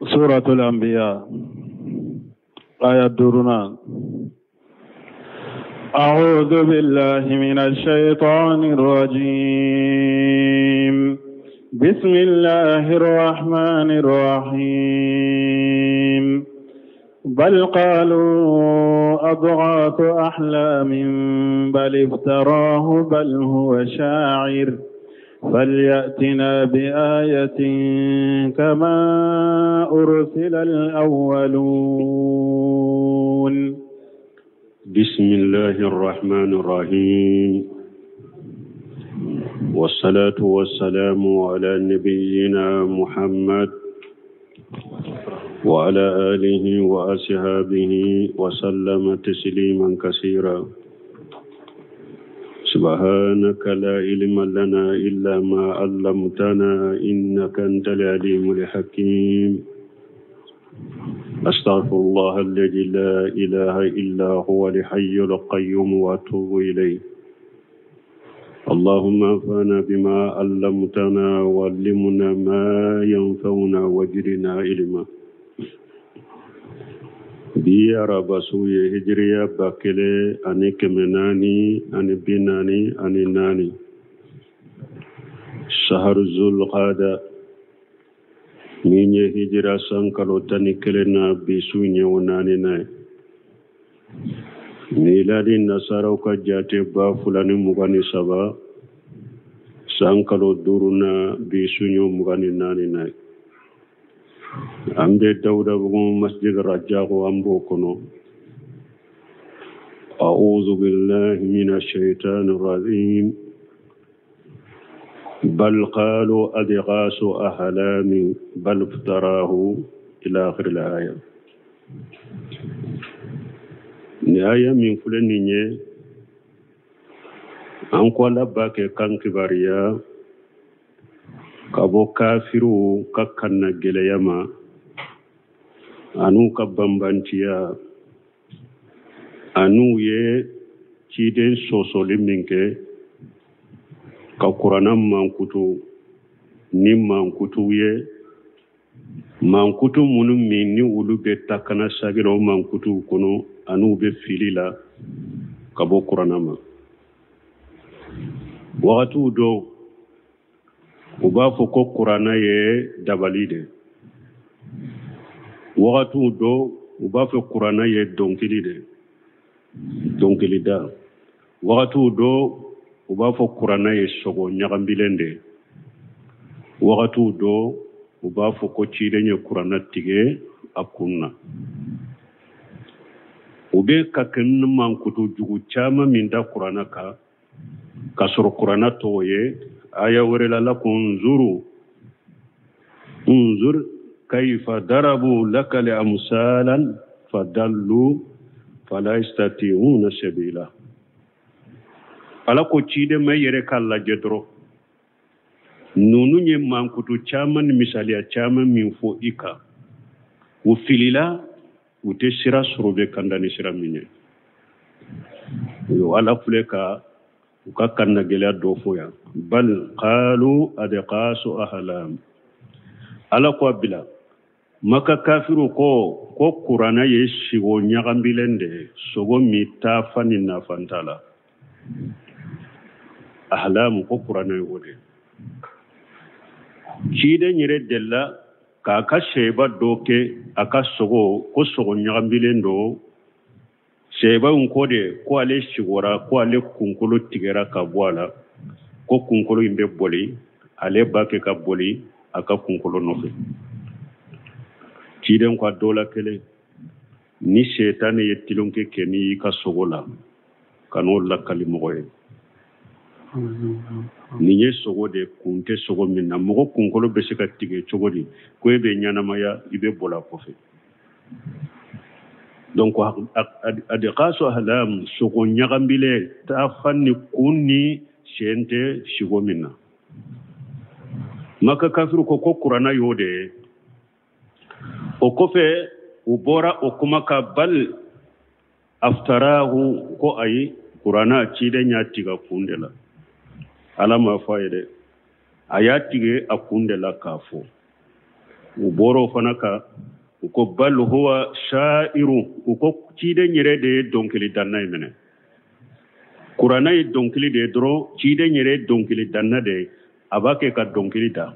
Suratul Anbiya aya duurunan. أعوذ بالله من الشيطان الرجيم بسم الله الرحمن الرحيم بل قالوا أضغاث أحلام بل افتراه بل هو شاعر فليأتنا بآية كما أرسل الأولون. بسم الله الرحمن الرحيم، والصلاة والسلام على نبينا محمد وعلى آله وأصحابه وسلم تسليما كثيرا. سبحانك لا علم لنا إلا ما علمتنا إنك أنت العليم الحكيم. أستغفر الله الذي لا إله إلا هو الحي القيوم وأتوب إليه. اللهم انفعنا بما علمتنا وعلمنا ما ينفعنا وزدنا علما. Bi araba su ye hijiriya 1444, saharu zulqada, min ye hijira san kalo 11 na, bi su ye o naaninan ye. Miladi nasaraw ka jate 2023, san kalo duuru na, bi su ye o 24 na ye. An bɛ Dawudabugu masjid Rajago, an b'o kɔnɔ. أعوذ بالله من الشيطان الرجيم. بل قالوا أضغاث أحلام بل افتراه إلى آخر الآية. Nin aya min filɛ nin ye, an ko Ala b'a kɛ kan kibaruya ka bɔ kafiriw ka kanna gɛlɛya ma an'u ka banbantiya an'u ye ciden sɔsɔli min kɛ ka kuranna mankutu ni mankutu ye, mankutu minnu min ni olu bɛ takana sagira o mankutuw kɔnɔ an'u bɛ fili la ka bɔ kuranna ma. Wagatiw dɔw u b'a fɔ ko kuranna ye dabali de, wagatiw dɔw u b'a fɔ kuranna ye dɔnkili de, dɔnkilida, wagatiw dɔw u b'a fɔ kuranna ye sogo ɲagambilen de, wagatiw dɔw u b'a fɔ ko ciden ye kuranna tigɛ a kun na. U bɛ ka kɛ ni mankutu jugu caman min da kuranna kan k'a sɔrɔ kuranna t'o ye. Aya wɛrɛ la, Ala ko unzuru unzur kayfa darabu laka amsalan fadallu fala yastati'una sabila. Ala ko ciden ma, yɛrɛ k'a lajɛ dɔrɔn, ninnu ye mankutu caman ni misaliya caman min fɔ i kan, u filila, u tɛ sira sɔrɔ bɛ kanda ni sira min ye. Ala filɛ ka u ka kanna gɛlɛya dɔ fɔ yan. Bal qalu adqasu ahlam. Ala ko a bila Maka kafiru ko kuranna ye sigo ɲagambilen de ye, sogo min taafa ni nafan t'a la. Ahlamu, ko kuranna ye o de. Ciden yɛrɛ delila k'a ka sɛba dɔ kɛ a ka sogo ko sogo ɲagambilen don. Sɛba in ko de ko ale sigora, ko ale kunkolo tigɛra ka bɔ a la, ko kunkolo in bɛ boli, ale b'a kɛ ka boli a ka kunkolo nɔfɛ. Ciden ko a dɔ la kelen, ni sɛtanɛ ye tulonkɛ kɛ n'i y'i ka sogo la, ka n'o lakali mɔgɔ ye. Nin ye sogo de, kun tɛ sogo min na. Mɔgɔ kunkolo bɛ se ka tigɛ cogo di ko e bɛ ɲɛnamaya, i bɛ boli a kɔfɛ? Donc adqasu ahlam, sogo ɲagambilen, taafan ni kun ni sen tɛ sogo min na. Maka kafiru ko kuranna y'o de ye. O kɔfɛ u bɔra o kuma kan, bal aftarahu, ko ayi, kuranna ciden y'a tigɛ kun de la. Ala m'a fɔ a ye dɛ, a y'a tigɛ a kun de la k'a fɔ. U bɔra o fana kan, u ko bal huwa sha'iru, u ko ciden yɛrɛ de ye dɔnkili danna ye minɛ. Kuranɛ ye dɔnkili de ye dɔrɔn, ciden yɛrɛ ye dɔnkili danna de ye, a b'a kɛ ka dɔnkili da.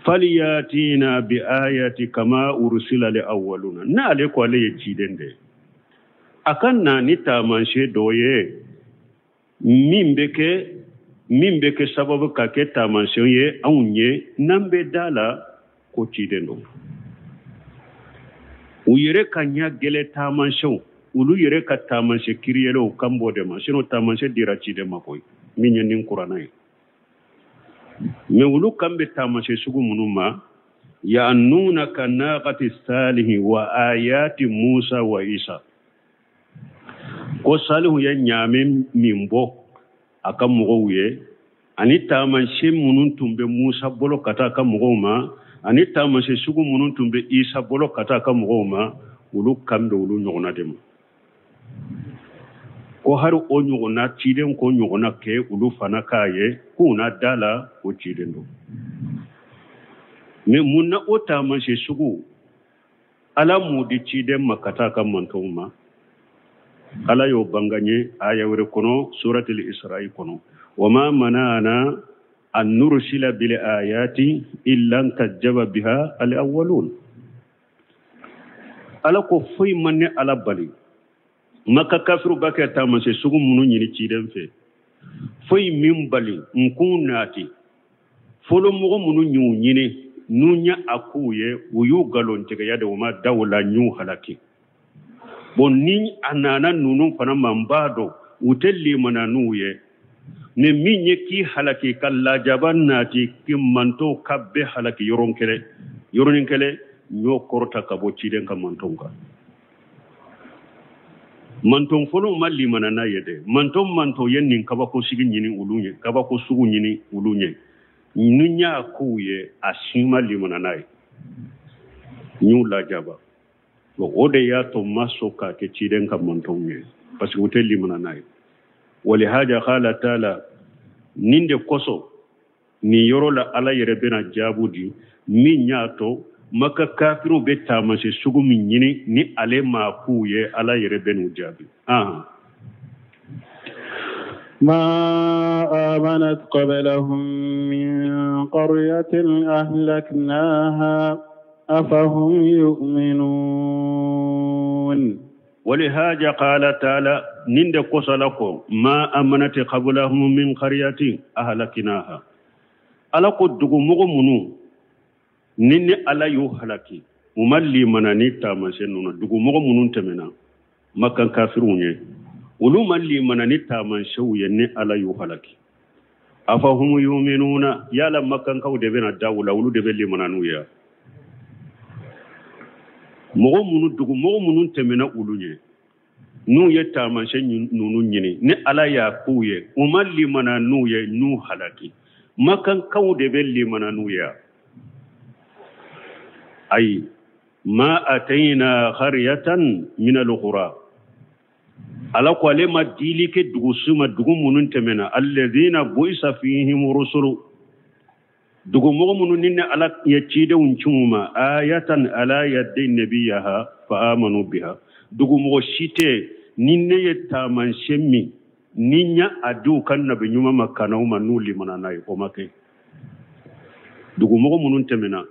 Faliyatina bi ayati kama ursila li awwaluna, n'ale ko ale ye ciden de ye, a ka na ni taamasiyɛn dɔ ye min bɛ kɛ sababu ka kɛ taamasiyɛn ye anw ye, n'an bɛ da la ko ciden don. U yɛrɛ ka ɲɛ gɛlɛ taamasiyɛnw, olu yɛrɛ ka taamasiyɛn kiriyɛlɛw kan bɔ de ma. Sinon taamasiyɛn dira ciden ma koyi, min ye nin kuranɛ ye. Mais olu kan bɛ taamasiyɛn sugu minnu ma, ya'nuna ka naqati salihi wa ayati Musa wa Isa, ko Salihu ye ɲaami min bɔ a ka mɔgɔw ye, ani taamasiyɛn minnu tun bɛ Musa bolo ka taa a ka mɔgɔw ma, ani taamasiyɛn sugu minnu tun bɛ Isa bolo ka taa a ka mɔgɔw ma, olu kan bɛ olu ɲɔgɔnna de ma. Ko hari o ɲɔgɔnna ciden ko ɲɔgɔnna kɛ olu fana k'a ye k'u na da la o ciden don. Mais mun na o taamasiyɛn sugu Ala m'u di ciden ma ka taa a ka mantɔnw ma? Ala y'o banganye aya wɛrɛ kɔnɔ, suratul Isra'i kɔnɔ: wa ma manana an nursila bil ayati illa an kajjaba biha al awwalun. Ala ko foyi man ne Ala bali, Maka kafiru b'a kɛ taamasiyɛn sugu minnu ɲini ciden fɛ, foyi min bali n kun naati fɔlɔ mɔgɔ minnu y'u ɲini, n'u ɲɛ a k'u ye, u y'u nkalontigɛya de, u ma da o la, n y'u halaki. Bon, ni a nana ninnu fana ma, n b'a dɔn u tɛ limana n'u ye. Ni min ye k'i halaki ka lajaba naati k'i mantɔw ka bɛɛ halaki yɔrɔ kelen yɔrɔnin kelen, n y'o kɔrɔta ka bɔ ciden ka mantɔnw kan. Mantɔn fɔlɔw ma limana n'a ye dɛ. Mantɔn mantɔn ye nin kabako sigi ɲini olu ye, kabako sugu ɲini olu ɲɛ, ni y'a kow ye, a si ma limana n'a ye, n y'u lajaba. Bon, o de y'a to n ma sɔn k'a kɛ ciden ka mantɔnw ye, parce que u tɛ limana n'a ye. Walihaja qala taala, nin de kosɔn nin yɔrɔ la Ala yɛrɛ bɛna jaabu di min y'a to Maka kafiriw bɛ taamasiyɛn sugu min ɲini ni ale maa k'u ye, Ala yɛrɛ bɛ n'u jaabi. ما آمنت قبلهم من قرية أهلكناها أفهم يؤمنون. ولهذا قال تعالى، nin de kosɔn Ala ko ما آمنت قبلهم من قرية أهلكناها. Ala ko dugumɔgɔ minnu ni Ala y'u halaki, u ma limana ni taamasiyɛn ninnu na. Dugumɔgɔ minnu tɛmɛna Makan kafiriw ye, olu ma limana ni taamasiyɛnw ye ni Ala y'u halaki. أفهم يؤمنون, yala Makankaw de bɛna da u la, olu de bɛ limana n'u ye? Mɔgɔ minnu, dugumɔgɔ minnu tɛmɛna olu ɲɛ, n'u ye taamasiyɛn ninnu ɲini ni Ala y'a k'u ye, u ma limana n'u ye, n'u halaki, Makankaw de bɛ limana n'u ye? Ayi. ما أتينا قرية من القرى, Ala ko ale ma dili kɛ dugu si ma, dugu minnu tɛmɛna, الذين بعث فيهم رسل, dugu mɔgɔ minnu ni Ala ye cidenw ci u ma, آية على يدي نبيها فآمنوا بها, dugu mɔgɔ si tɛ ni ne ye taamasiyɛn min ni ɲa a di u ka nabi ɲuman ma ka na u ma, n'u limana n'a ye. O ma kɛ dugu mɔgɔ minnu tɛmɛna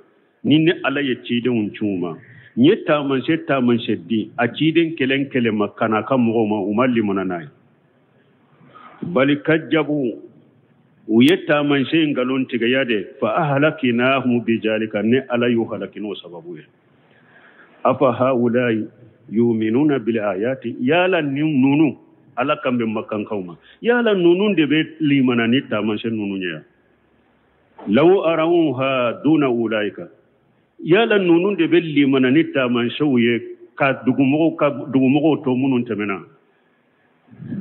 ni ne Ala ye cidenw ci u ma. N ye taamasiyɛn di a ciden kelen kelen ma ka na a ka mɔgɔw ma, u ma limana n'a ye. بل كذبوا, u ye taamasiyɛn nkalon tigɛya de. فأهلكناهم بذلك, ne Ala y'u halaki n'o sababu ye. أفهؤلاء يؤمنون بالآيات, yala ni nunu, Ala kan bɛ Makankaw ma, yala nunu de bɛ limana ni taamasiyɛn nunu ye? لو أروها دون أولئك, yala nunu de bɛ limana ni taamasiyɛnw ye ka dugumɔgɔw to minnu tɛmɛna,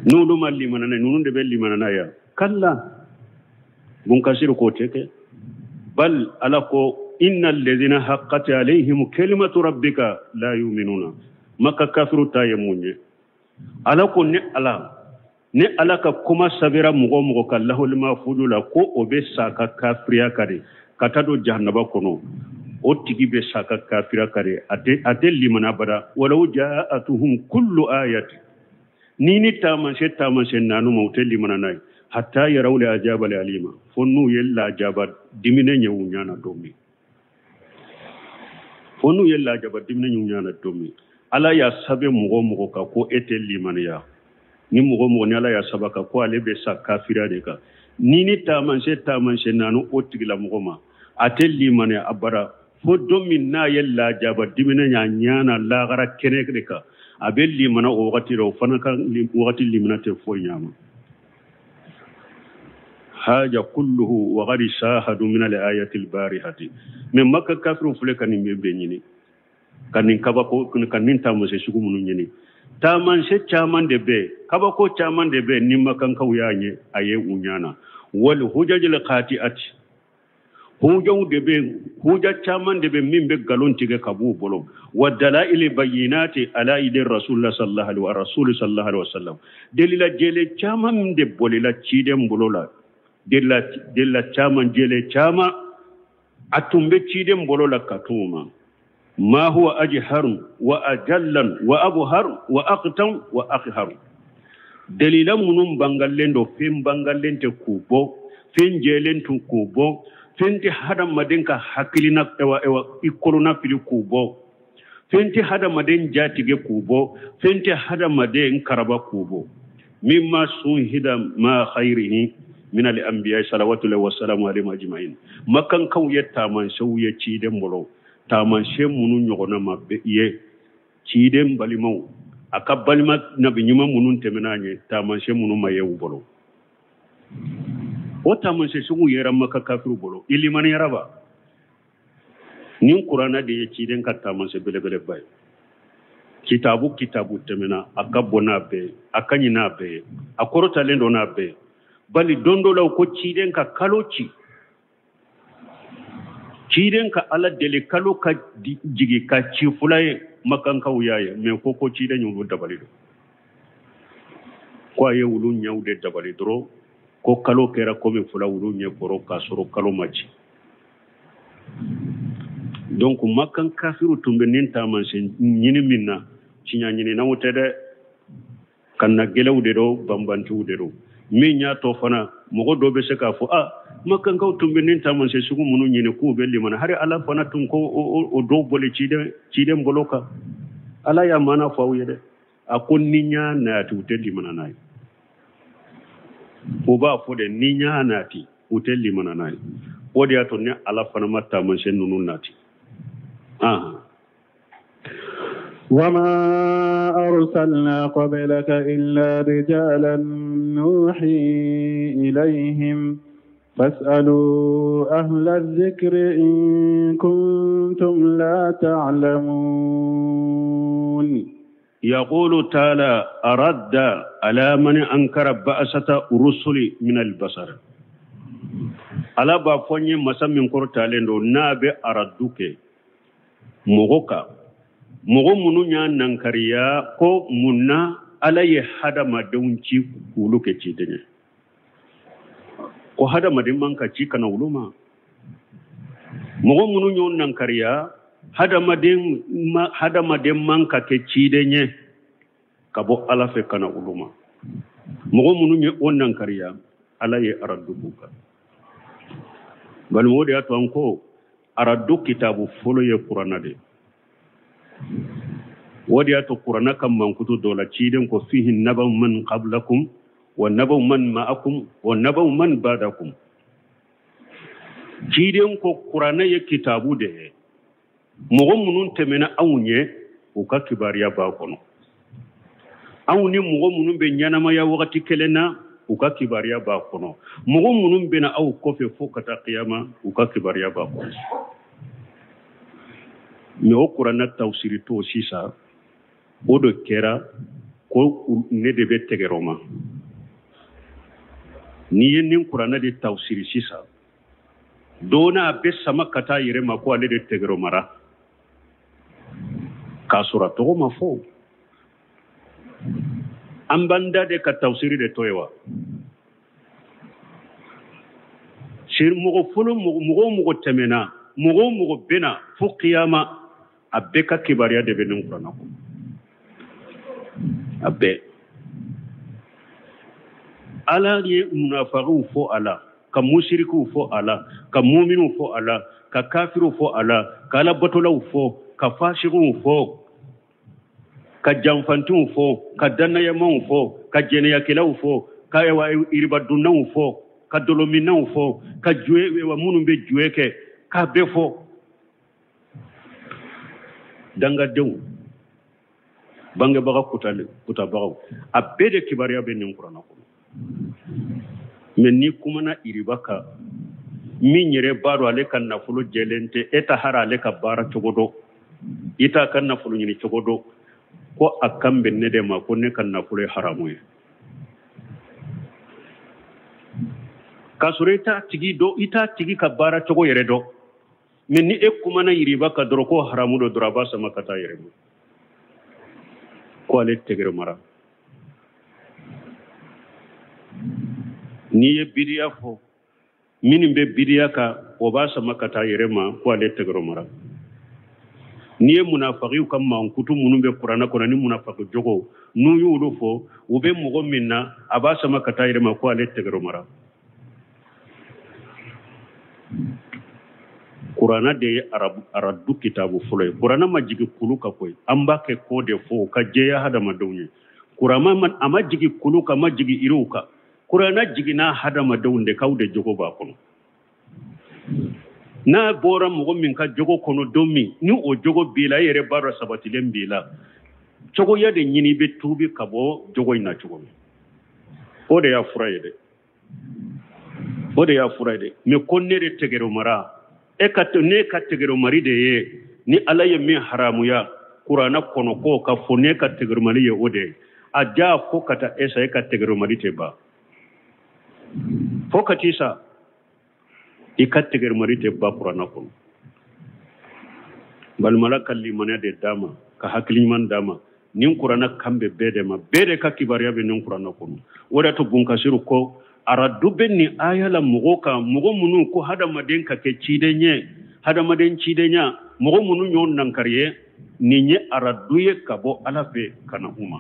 n'olu ma limana n'a ye, nunu de bɛ limana n'a ye? كلا, Bun Kasir k'o tɛ kɛ. بل, Ala ko إن الذين حقت عليهم كلمة ربك لا يؤمنون. Maka kafiru ta ye mun ye? Ala ko ne Ala ka kuma sabira mɔgɔ o mɔgɔ ka lahul mafudu la, ko o bɛ sa ka kafiriya ka de. Ka taa don jahanaba kɔnɔ, o tigi bɛ sa ka kafira kare, a tɛ limana abada. Walaw jaatuhum kullu ayati, ni ni taamasiyɛn taamasiyɛn naanu ma, u tɛ limana n'a ye. Hatta yarawul ajaba li alima, fo n'u ye lajaba diminen ye u ɲɛ na don min, fo n'u ye lajaba diminen ye u ɲɛ na don min. Ala y'a sɛbɛn mɔgɔ o mɔgɔ kan ko e tɛ limaniya, ni mɔgɔ o mɔgɔ ni Ala y'a sɛbɛn kan ko ale bɛ sa kafiriya de kan, ni ni taamasiyɛn taamasiyɛn naanu o tigilamɔgɔ ma, a tɛ limaniya abada, fo don min n'a ye lajaba diminen y'a ɲɛ na lahara kɛnɛ de kan, a bɛ limana o wagati la. O fana ka wagati limana tɛ foyi ɲa ma. Haja kulluhu wa qad shahadu min al-ayati al-barihati. Mais Makka kafiru filɛ ka nin bɛɛ ɲini, ka nin kabako, ka nin taamasiyɛn sugu minnu ɲini. Taamasiyɛn caman de bɛ, kabako caman de bɛ ni makankaw y'a ɲɛ a ye u ɲɛ na. Wal hujajil qati'ati, hujaw de bɛ, huja caman de bɛ min bɛ nkalon tigɛ ka b'u bolo. Wa dalaili bayyinati ala idi rasulullah sallallahu alaihi wa rasul sallallahu alaihi wa sallam, delila jɛlen caman min de bolila ciden bolo la, delila caman jɛlen caman a tun bɛ ciden bolo la ka t'u ma. Ma huwa ajharu wa ajallan wa abharu wa aqtam wa aqharu, delila minnu bangalen don, fɛn bangalen tɛ k'u bɔ, fɛn jɛlen tɛ k'u bɔ, fɛn tɛ hadamaden ka hakilina ewa i kolonna fili k'u bɔ, fɛn tɛ hadamaden jatigɛ k'u bɔ, fɛn tɛ hadamaden karaba k'u bɔ. Mimma sunhida ma khayrihi min al anbiya salawatullahi wa salamu alayhim ajma'in. Makankaw ye taamasiyɛnw ye ciden bolo, taamasiyɛn minnu ɲɔgɔnna ma ye ciden balimaw, a ka balima nabi ɲuman minnu tɛmɛna a ɲɛ, taamasiyɛn minnu ma ye u bolo, o taamasiyɛn sugu yera Maka kafiru bolo. I limaniyara ba? Nin kuranɛ de ye ciden ka taamasiyɛn belebeleba ye. Kitabu kitabu tɛmɛna, a ka bon n'a bɛɛ ye, a ka ɲi n'a bɛɛ ye, a kɔrɔtalen don n'a bɛɛ ye. Bali don dɔ la, ko ciden ka kalo ci, ciden ka Ala deli kalo ka jigi ka ci fula ye, makankaw y'a ye. Mais ko ciden y'olu dabali don, ko a ye olu ɲɛw de dabali dɔrɔn, ko kalo kɛra komi fula olu ɲɛ kɔrɔ k'a sɔrɔ kalo ma ci. Donc makan kafiru tun bɛ nin taamasiyɛn ɲini min na, tiɲɛ ɲininaw tɛ dɛ, ka na gɛlɛw de don, banbantiw de don. Min y'a to fana mɔgɔ dɔ bɛ se k'a fɔ, a makankaw tun bɛ nin taamasiyɛn sugu minnu ɲini k'u bɛ limana, hari Ala fana tun ko o dɔw boli ciden bolo kan. Ala y'a maana fɔ aw ye dɛ, a ko ni y'a nati u tɛ limana n'a ye. O b'a fɔ de, ni y'a nati u tɛ limana n'a ye. O de y'a to ni Ala fana ma taamasiyɛn ninnu nati. وما أرسلنا قبلك إلا رجالا نوحي إليهم فاسألوا أهل الذكر إن كنتم لا تعلمون. يقول تعالى أرد على من أنكر بأسة رسل من البشر. Ala b'a fɔ n ye masa min kɔrɔtalen don, n'a bɛ aradu kɛ mɔgɔ kan, mɔgɔ minnu y'a nankariya ko mun na Ala ye hadamadenw ci k'olu kɛ ciden ye, ko hadamaden man ka ci ka na olu ma. Mɔgɔ minnu y'o nankariya, hadamaden man ka kɛ ciden ye ka bɔ Ala fɛ ka na olu ma, mɔgɔ minnu ye o nankariya, Ala ye aradu k'u kan. Balimaw, o de y'a to an ko aradu kitabu fɔlɔ ye kuranna de. O de y'a to kuranna ka mankutu dɔ la, ciden ko fihi nabaw man qablakum wa nabaw man ma'akum wa nabaw man ba'dakum. Ciden ko kuranna ye kitabu de ye, mɔgɔ minnu tɛmɛna anw ɲɛ, u ka kibaruya b'a kɔnɔ. Anw ni mɔgɔ minnu bɛ ɲɛnamaya wagati kelen na, u ka kibaruya b'a kɔnɔ. Mɔgɔ minnu bɛna aw kɔfɛ fo ka taa kiyama, u ka kibaruya b'a kɔnɔ. Mais o kuranna tafsiri to sisan, o de kɛra ko ne de bɛ tɛgɛrɛ ma. N'i ye nin kuranna de tafsiri sisan, don n'a bɛ sama ka taa yɛrɛ ma ko ale de tɛgɛrɛ mara, k'a sɔrɔ a tɔgɔ ma fɔ. An b'an da de ka tafsiri de to ye wa? Mɔgɔ fɔlɔ, mɔgɔ o mɔgɔ tɛmɛna, mɔgɔ o mɔgɔ bɛna fo kiyama, a bɛɛ ka kibaruya de bɛ nin kuranna kɔnɔ, a bɛɛ. Ala ye munafagiw fɔ a la, ka musirikiw fɔ a la, ka muminiw fɔ a la, ka kafiriw fɔ a la, ka alabatolaw fɔ, ka fasigiw fɔ, ka janfantiw fɔ, ka dannayamaw fɔ, ka jɛnɛyakɛlaw fɔ, ka iribadunnaw fɔ, ka dɔlɔminnaw fɔ, ka juwe minnu bɛ juwe kɛ, k'a bɛɛ fɔ. Dangadenw, bangebaga kutabagaw, a bɛɛ de kibaruya bɛ nin kuranna kɔnɔ. Mɛ n'i kumana iriba kan, min yɛrɛ b'a dɔn ale ka nafolo jɛlen tɛ, e ta hara ale ka baara cogo dɔn, i t'a ka nafolo ɲini cogo dɔn, ko a kan bɛ ne de ma, ko ne ka nafolo ye haramu ye, k'a sɔrɔ i t'a tigi dɔn, i t'a tigi ka baara cogo yɛrɛ dɔn. Mɛ ni e kumana yiriba kan dɔrɔn ko haramu don dɔrɔn, a b'a sama ka taa yɛrɛ ma, ko ale tɛgɛrɛ mara. N'i ye bidiya fɔ, minnu bɛ bidiya kan, o b'a sama ka taa yɛrɛ ma, ko ale tɛgɛrɛ mara. N'i ye munafagiw ka mankutu minnu bɛ kuranɛ kɔnɔ ni munafagi jogo, n'u y'olu fɔ, u bɛ mɔgɔ min na, a b'a sama ka taa yɛrɛ ma, ko ale tɛgɛrɛ mara. Kuranɛ de ye aradu kitabu fɔlɔ ye. Kuranɛ ma jigin kulu kan koyi, an b'a kɛ ko de fɔ ka jɛya hadamadenw ye. Kuranɛ a ma jigin kulu kan, a ma jigin yiriw kan. Kuranɛ jiginna hadamadenw de k'aw de jogo b'a kɔnɔ. N'a bɔra mɔgɔ min ka jogo kɔnɔ don min, ni o jogo b'i la, e yɛrɛ b'a dɔn sabatilen b'i la, cogoya de ɲini i bɛ tuubi ka bɔ jogo in na cogo min. O de y'a fura ye dɛ, o de y'a fura ye dɛ. Mɛ ko ne de tɛgɛrɛ mara, e ka ne ka tɛgɛrɛ mari de ye, ni Ala ye min haramuya kuranɛ kɔnɔ k'o ka fɔ, ne ka tɛgɛrɛ mari ye o de ye. A ja fo ka taa e sa, e ka tɛgɛrɛ mari tɛ ban fo ka t'i sa, i ka tɛgɛrɛ mari tɛ ban kuranɛ kɔnɔ. Balimala ka limaniya de d'a ma, ka hakili ɲuman d'a ma. Nin kuranɛ kan bɛ bɛɛ de ma, bɛɛ de ka kibaruya bɛ nin kuranɛ kɔnɔ. O de y'a to Bunkasiru ko aradu bɛ nin aya la mɔgɔw kan, mɔgɔ minnu ko hadamaden ka kɛ ciden ye, hadamaden cidenya, mɔgɔ minnu y'o nankari ye, nin ye aradu ye ka bɔ Ala fɛ ka na u ma.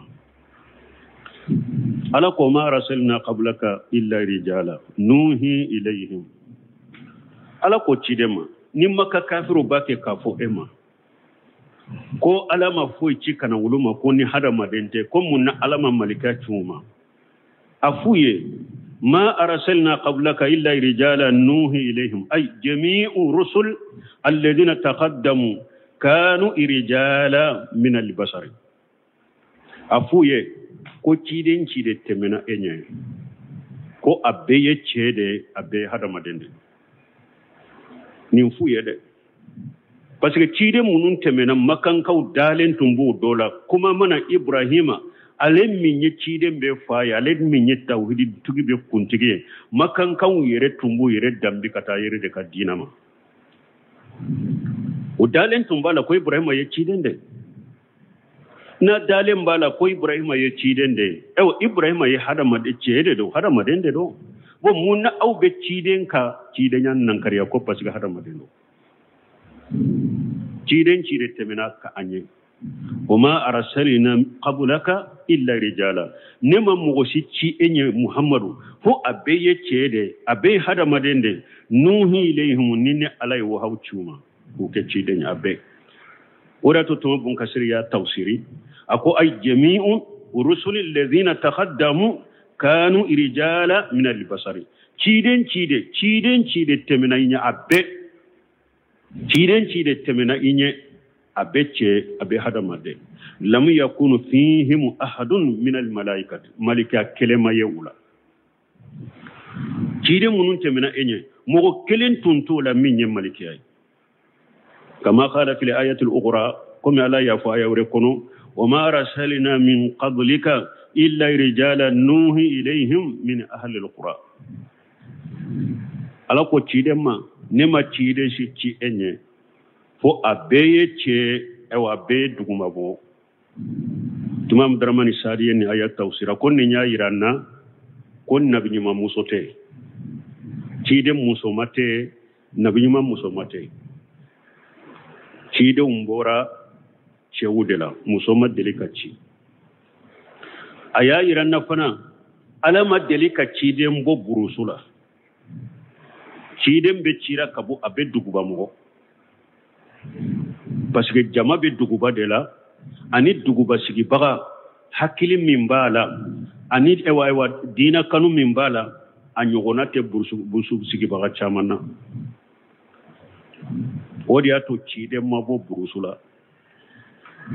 Ala ko ma arsalna qablaka illa rijala nuhi ilayhim. Ala ko ciden ma, ni Maka kafiru b'a kɛ k'a fɔ e ma ko Ala ma foyi ci ka na olu ma, ko ni hadamaden tɛ, ko mun na Ala ma malika ci u ma? A f'u ye ma arsalna qablaka illa rijala nuhi ilayhim, ay jami'u rusul alladhina taqaddamu kanu rijala min al-basari. A f'u ye ko ciden ci de tɛmɛna e ɲɛ, ko a bɛɛ ye cɛ de ye, a bɛɛ ye hadamaden de ye. Nin f'u ye dɛ, parce que ciden minnu tɛmɛna, makankaw dalen tun b'o dɔ la. Kuma mana Ibrahima, ale min ye ciden bɛɛ fa ye, ale min ye tawhidi tigi bɛ kuntigi ye, makankaw yɛrɛ tun b'u yɛrɛ danbi ka taa yɛrɛ de ka diinɛ ma. O dalen tun b'a la ko Ibrahima ye ciden de. N'a dalen b'a la ko Ibrahima ye ciden de ye, ayiwa Ibrahima ye hadamaden cɛ de don, hadamaden de don. Bon, mun na aw bɛ ciden ka cidenya nankariya ko parce que hadamaden don? Ciden ci de tɛmɛna ka an ye. Wa ma arsalna qablaka illa rijala. Ne ma mɔgɔ si ci e ɲɛ Muhammadu fo a bɛɛ ye cɛ de ye, a bɛɛ ye hadamaden de ye. Nuhi ilayhim, ni ne Ala ye wahaw ci u ma k'u kɛ ciden ye, a bɛɛ. O de y'a to tuma Bunkasiri y'a tawsiri, a ko ay jami'u rusuli alladhina taqaddamu kanu rijala min al-basari. Ciden ci de, ciden ci de tɛmɛna i ɲɛ, a bɛɛ. Ciden ci de tɛmɛna i ɲɛ, a bɛɛ cɛ, a bɛɛ hadamaden. Lam yakunu fihim ahadun min al-malaikati, malika kelen ma ye u la. Ciden minnu tɛmɛna e ɲɛ, mɔgɔ kelen tun t'o la min ye malikiya ye. Kama qala fil ayati al-ukhra, komi Ala y'a fɔ aya wɛrɛ kɔnɔ, wa ma arsalna min qablika illa rijala nuhi ilayhim min ahli al-qura. Ala ko ciden ma, ne ma ciden si ci e ɲɛ fo a bɛɛ ye cɛ, ayiwa a bɛɛ ye duguma bɔ. Tuma Dramani Sadi ye nin aya tawsira, ko nin y'a yira n na ko nabi ɲuman muso tɛ. Ciden musoma tɛ, nabi ɲuman musoma tɛ. Cidenw bɔra cɛw de la, muso ma deli ka ci. A y'a yira n na fana, Ala ma deli ka ciden bɔ burusu la. Ciden bɛ cira ka bɔ, a bɛ duguba mɔgɔ, parce que jama bɛ duguba de la, ani duguba sigibaga hakili min b'a la, ani ewa ewa diina kanu min b'a la, a ɲɔgɔnna tɛ burusu sigibaga caman na. O de y'a to ciden ma bɔ burusu la.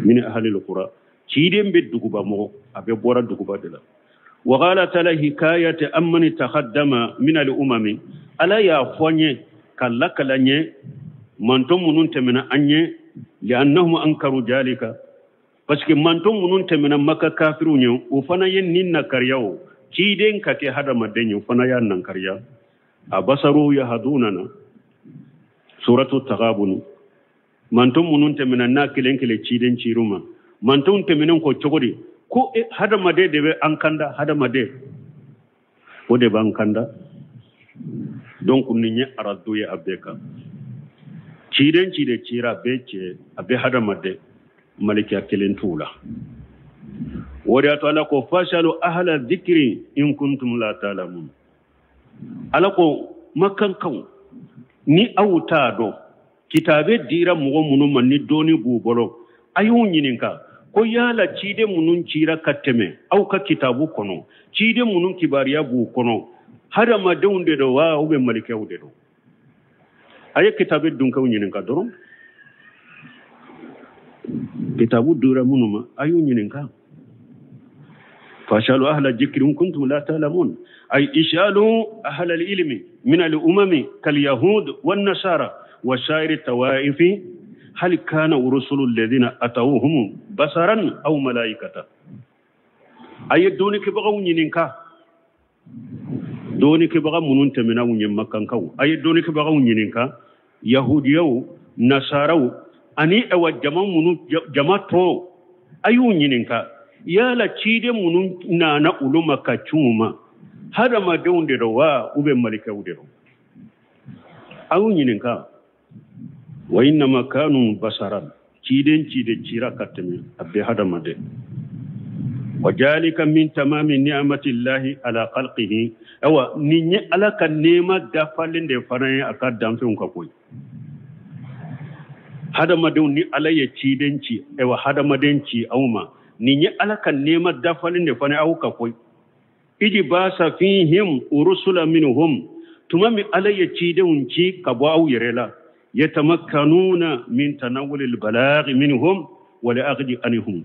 Min ahalil qura, ciden bɛ duguba mɔgɔ, a bɛ bɔra duguba de la. Wa qala ta'ala hikayati amman taqaddama min al-umami, Ala y'a fɔ n ye ka lakala n ye mantɔn minnu tɛmɛna an ye, li'annahum ankaru jalika, parce que mantɔn minnu tɛmɛna Maka kafiriw ye, o fana ye nin nakariya, o ciden ka kɛ hadamaden ye, o fana y'a nankariya. A basaru yahdunana, suratu tagabun. Mantɔn minnu tɛmɛna n'a kelen kelen ciden cir'u ma, mantɔnw tɛmɛnen kɔ cogo di ko hadamaden de bɛ an kanda, hadamaden o de b'an kanda. Donc nin ye aradu ye a bɛɛ kan. Ciden ciden cira, a bɛɛ cɛ, a bɛɛ hadamaden, malikiya kelen t'u la. O de y'a to Ala ko fasalu ahla dhikri in kuntum la ta'lamun. Ala ko makankaw, ni aw t'a dɔn kitabe dira mɔgɔ minnu ma ni dɔɔni b'u bolo, a y'u ɲininka ko yala ciden minnu cira ka tɛmɛ aw ka kitabu kɔnɔ, ciden minnu kibaruya b'u kɔnɔ, hadamadenw de don wa ou bien malikɛw de don? A ye kitabe dunkew ɲininka dɔrɔn, kitabu dira minnu ma, a y'u ɲininka. Fasalu ahla dhikri in kuntum la ta'lamun, ay ishalu ahla al-ilmi min al-umami kal yahud wan nasara wa sa'iri tawaifi hal kana rusulu alladhina atawhum basaran aw malaikata. A ye dɔnnikɛbagaw ɲininka, dɔnnikɛbaga minnu tɛmɛna u ɲɛ makankaw, a ye dɔnnikɛbagaw ɲininka, yahudiyaw, nasaraw, ani awa jama minnu, jama tɔw, a y'u ɲininka yala ciden minnu nana olu ma ka cun u ma, hadamadenw de don wa ou bien malikɛw de don? A y'u ɲininka. Wa innama kanu basaran, ciden ciden cira ka tɛmɛ, a bɛ hadamaden. Wa jalika min tamami ni'matillahi ala khalqihi, awa nin ye Ala ka nɛɛma dafalen de fana ye a ka danfɛnw ka koyi. Hadamadenw ni Ala ye ciden ci, awa hadamaden ci aw ma, nin ye Ala ka nɛɛma dafalen de fana ye aw ka koyi. Iji basa fihim urusula minhum, tuma min Ala ye cidenw ci ka bɔ aw yɛrɛ la, yatamakkanuna min tanawulil balaghi minhum wa li'akhdi anhum.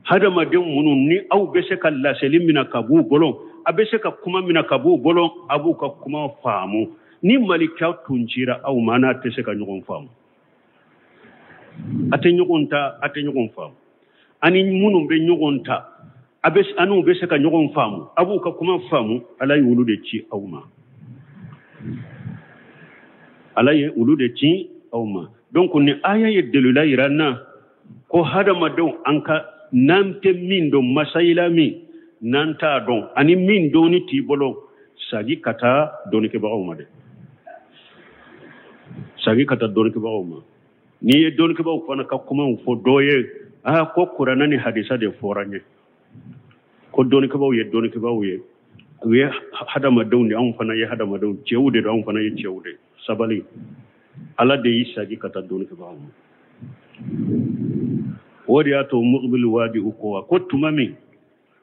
Hadamadenw minnu ni aw bɛ se ka laseli mina ka b'u bolo, a bɛ se ka kuma mina ka b'u bolo, a b'u ka kuma faamu. Ni malika tun cira aw ma, n'a tɛ se ka ɲɔgɔn faamu, a tɛ ɲɔgɔn ta, a tɛ ɲɔgɔn faamu. Ani minnu bɛ ɲɔgɔn ta, a bɛ an'u bɛ se ka ɲɔgɔn faamu, a b'u ka kuma faamu. Ala ye olu de ci aw ma, Ala ye olu de ci aw ma. Donc ni aya ye delila yira n na ko hadamadenw an ka n'an tɛ min dɔn, masayila min n'an t'a dɔn, ani min dɔnni t'i bolo, sagi ka taa dɔnnikɛbagaw ma dɛ, sagi ka taa dɔnnikɛbagaw ma. N'i ye dɔnnikɛbagaw fana ka kumaw fɔ dɔ ye, aa ko kuranɛ ni hadisa de fɔra n ye, ko dɔnnikɛbagaw ye dɔnnikɛbagaw ye, u ye hadamadenw de, anw fana ye hadamadenw, cɛw de don, anw fana ye cɛw de. Sabali, Ala de y'i sagi ka taa dɔnnikɛbagaw ma. O de y'a to Muqbil Wadi u ko ko tuma min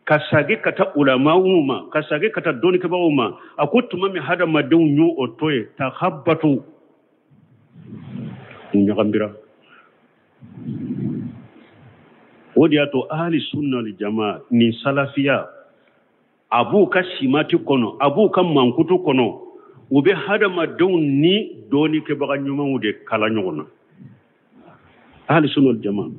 ka sagi ka taa ulamaw ma, ka sagi ka taa dɔnnikɛbagaw ma, a ko tuma min hadamadenw y'o o to ye, tahabbatu, u ɲagambira. O de y'a to ahli sunna wal jamaa ni salafiya, a b'u ka simati kɔnɔ, a b'u ka mankutu kɔnɔ, u bɛ hadamadenw ni dɔnnikɛbaga ɲumanw de kala ɲɔgɔn na. Ahli sunna wal jamaa,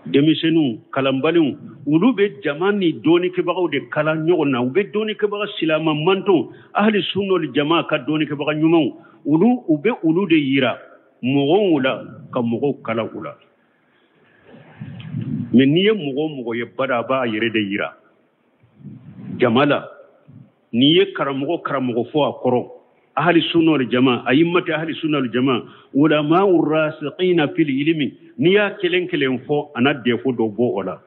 denmisɛnninw, kalanbaliw, olu bɛ jama ni dɔnnikɛbagaw de kala ɲɔgɔn na. U bɛ dɔnnikɛbaga silama mantɔn, ahli sunna wal jamaa ka dɔnnikɛbaga ɲumanw, olu u bɛ olu de yira mɔgɔw la ka mɔgɔw kala u la. Mais n'i ye mɔgɔ o mɔgɔ ye bada, a b'a yɛrɛ de yira jama la. N'i ye karamɔgɔ karamɔgɔ fɔ a kɔrɔ ahli sunna wal jama ayimmati ahli sunna wal jama ulama rasikhina fil ilmi n'i y'a kelen kelen fɔ a na défaut dɔ bɔ o la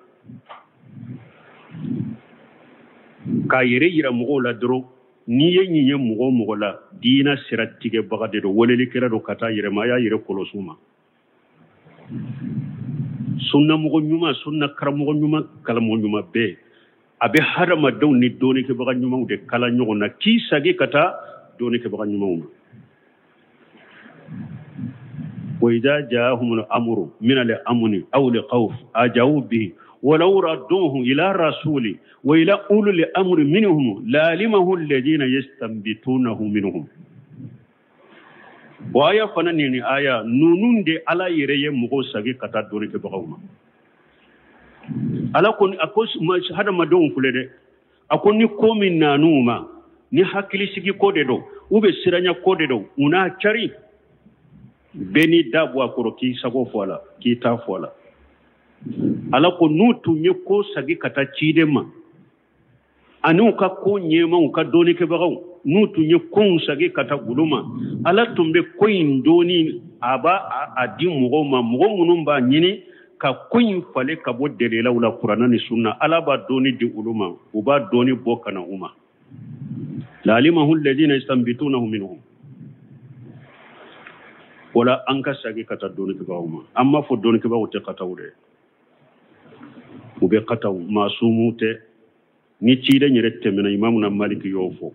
k'a yɛrɛ yira mɔgɔw la dɔrɔn n'i ye nin ye mɔgɔ o mɔgɔ la diina sira tigɛbaga de don welelikɛla don ka taa yɛrɛ ma a y'a yɛrɛ kɔlɔsi u ma sunna mɔgɔ ɲuman sunna karamɔgɔ ɲuman karamɔgɔ ɲuman bɛɛ a bɛ hadamadenw ni dɔnnikɛbaga ɲumanw de kala ɲɔgɔn na k'i sagi ka taa dɔnnikɛbaga ɲumanw ma wa idha ja'ahum al-amru min al-amni aw al-khawf aja'u bihi walau radduhu ila rasuli wa ila ulil amri minhum la'alimahu alladhina yastanbitunahu minhum o aya fana nin aya ninnu de ala yɛrɛ ye mɔgɔw sagi ka taa dɔnnikɛbagaw ma ala ko a ko hadamadenw filɛ dɛ a ko ni ko min nan'u ma ni hakilisigi ko de don u bɛ siranya ko de don u n'a cari bɛɛ n'i da bɔ a kɔrɔ k'i sago fɔ a la k'i ta fɔ a la ala ko n'u tun ye ko sagi ka taa ciden ma ani u ka ko ɲɛmaw ka dɔnnikɛbagaw n'u tun ye kow sagi ka taa olu ma ala tun bɛ ko in dɔnni a b'a a di mɔgɔw ma mɔgɔ minnu b'a ɲini ka ko in falen ka bɔ dalilaw la kuranna ni sunna ala b'a dɔnni di olu ma u b'a dɔnni bɔ ka na u ma la'alimahu alladhina yastanbitunahu minhum wala an ka sagi ka taa dɔnnikɛbagaw ma an m'a fɔ dɔnnikɛbagaw tɛ kataw dɛ u bɛ kataw masumu tɛ ni ciden yɛrɛ tɛmɛna imamu na maliki y'o fɔ